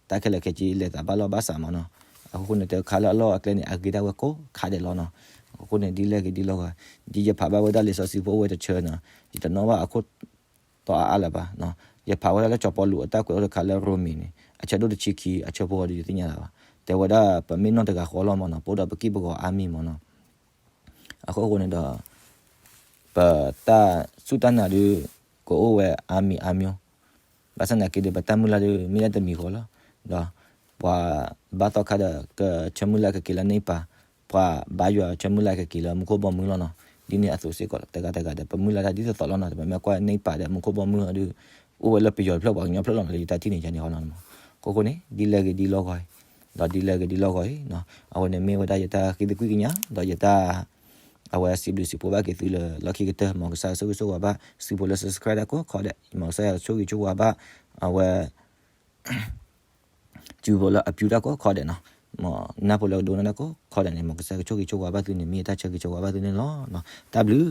တၢ်ခဲလၢာ်ခဲဆ့လဲၤသးဘၣ်လီၢ်ဘၣ်စးမးနီၤ. အခိၣ်ဃိန့ၣ် တခါလၢအလီၢ်အကျဲန့ၣ် အဂ့ၤဒၣ်ဝဲကိးခါဒဲးလီၤနီၤ. အခိၣ်ဃိန့ၣ် ဒ်လဲၣ်ဂ့ၤဒ်လဲၣ်ဂ့ၤ ဒ်ယဖးဘၣ်ဝဲဒၣ်လံာ်စီဆှံဖိအိၣ်ဝဲတဆၢနီၤ, ယတနီၣ်ဘၣ်အခိၣ်တီအါအါလၢၤဘၣ်. ယဖးဝဲဒၣ်လၢစီၤပီလူးအတၢ်ကွဲးအိၣ်တခါလၢရိမ့ၤန့ၣ် အဆၢဒိၣ်တဆံခံ အဆၢဖိအီၤဒီးယသ့ၣ်ညါလၢၤဘၣ်. တဲဝဲဒၣ်ပမ့ၢ်နီၢ်တဂၤဃီလီၤမးနီၤ, ပအိၣ်ဒီးပကံၢ်ပဂီၤအါမံၤမးနီၤ. အခိၣ်ဃိန့ၣ်ဒီး ပတၢ်စူၢ်တၢ်နာ်ဒီး ကအိၣ်ဝဲအါမံၤအါမံၤ, ဘၣ်ဆၣ်သနာ်က့ဒီး ပတၢ်မုၢ်လၢ်ဒီး မ့ၢ်ဒၣ်တမံၤဃီလီၤ. ဒီးပှၤဘါသီခါဒီး ကဆၢမုၢ်လၢ်ကက့ၤလၢန့ၢ်ပၢ်, ပှၤဘါယွၤဆၢမုၢ်လၢ်ကက့ၤလၢမူခိၣ်ဘီမုၢ်လီၤနီၤ. ဒ်န့ၣ်အသိးစ့ၢ်ကီး တဂၤတဂၤဒီး ပမုၢ်လၢ်တၢ်ဒ်သိးသိးလီၤနီၤ. ပမ့ၢ်ကွၢ်န့ၢ်ပၢ်ဒီးမူခိၣ်ဘီမုၢ်ဒီး အိၣ်ဝဲလၢပယီၤတဖျၢၣ်ပှၤကညီဖျၢၣ်လီၤနီၤ, လၢယတၢ်ထံၣ်န့ၣ်ယၤန့ၣ်ဃီနီၤ. အခိၣ်ဃိန့ၣ် ဒ်လဲၣ်ဂ့ၤဒ်လဲၣ်ဂ့ၤ ဒီးဒ်လဲၣ်ဂ့ၤဒ်လဲၣ်ဂ့ၤအံၤနီၤ, အဝဲန့ၣ်မ့ၢ်ဝဲဒၣ်ယတၢ်ဃ့သကွံာ်ကညး ဒီးယတၢ် အဝဲစံးဘျုးစံးဖှိၣ်ဘၣ်က့ၤသုလၢ လီၢ်ခံကတၢၢ်, မ်ကစၢ်ယွၤဆိၣ်ဂ့ၤဆိၣ်ဝါဘၣ် စုဖိလၢ subscribe တၢ်ကိးခီဒဲး, မ်ကစၢ်ယွၤဆိၣ်ဂ့ၤဆိၣ်ဝါဘၣ် အဝဲ စုဖိလၢအ view တၢ်ကိးခီဒဲးနီၤ, မ်နၢ်ဖိလၢကဒိကနၣ်တၢ်ကိးခီဒဲးန့ၣ် မ်ကစၢ်ယွၤဆိၣ်ဂ့ၤဆိၣ်ဝါဘၣ်သုန့ၣ် မ့ၢ်ယတၢ်ဆၢဂ့ၤဆၢဝါဘၣ်သုန့ၣ်လီၤ. တၢ်ဘျုး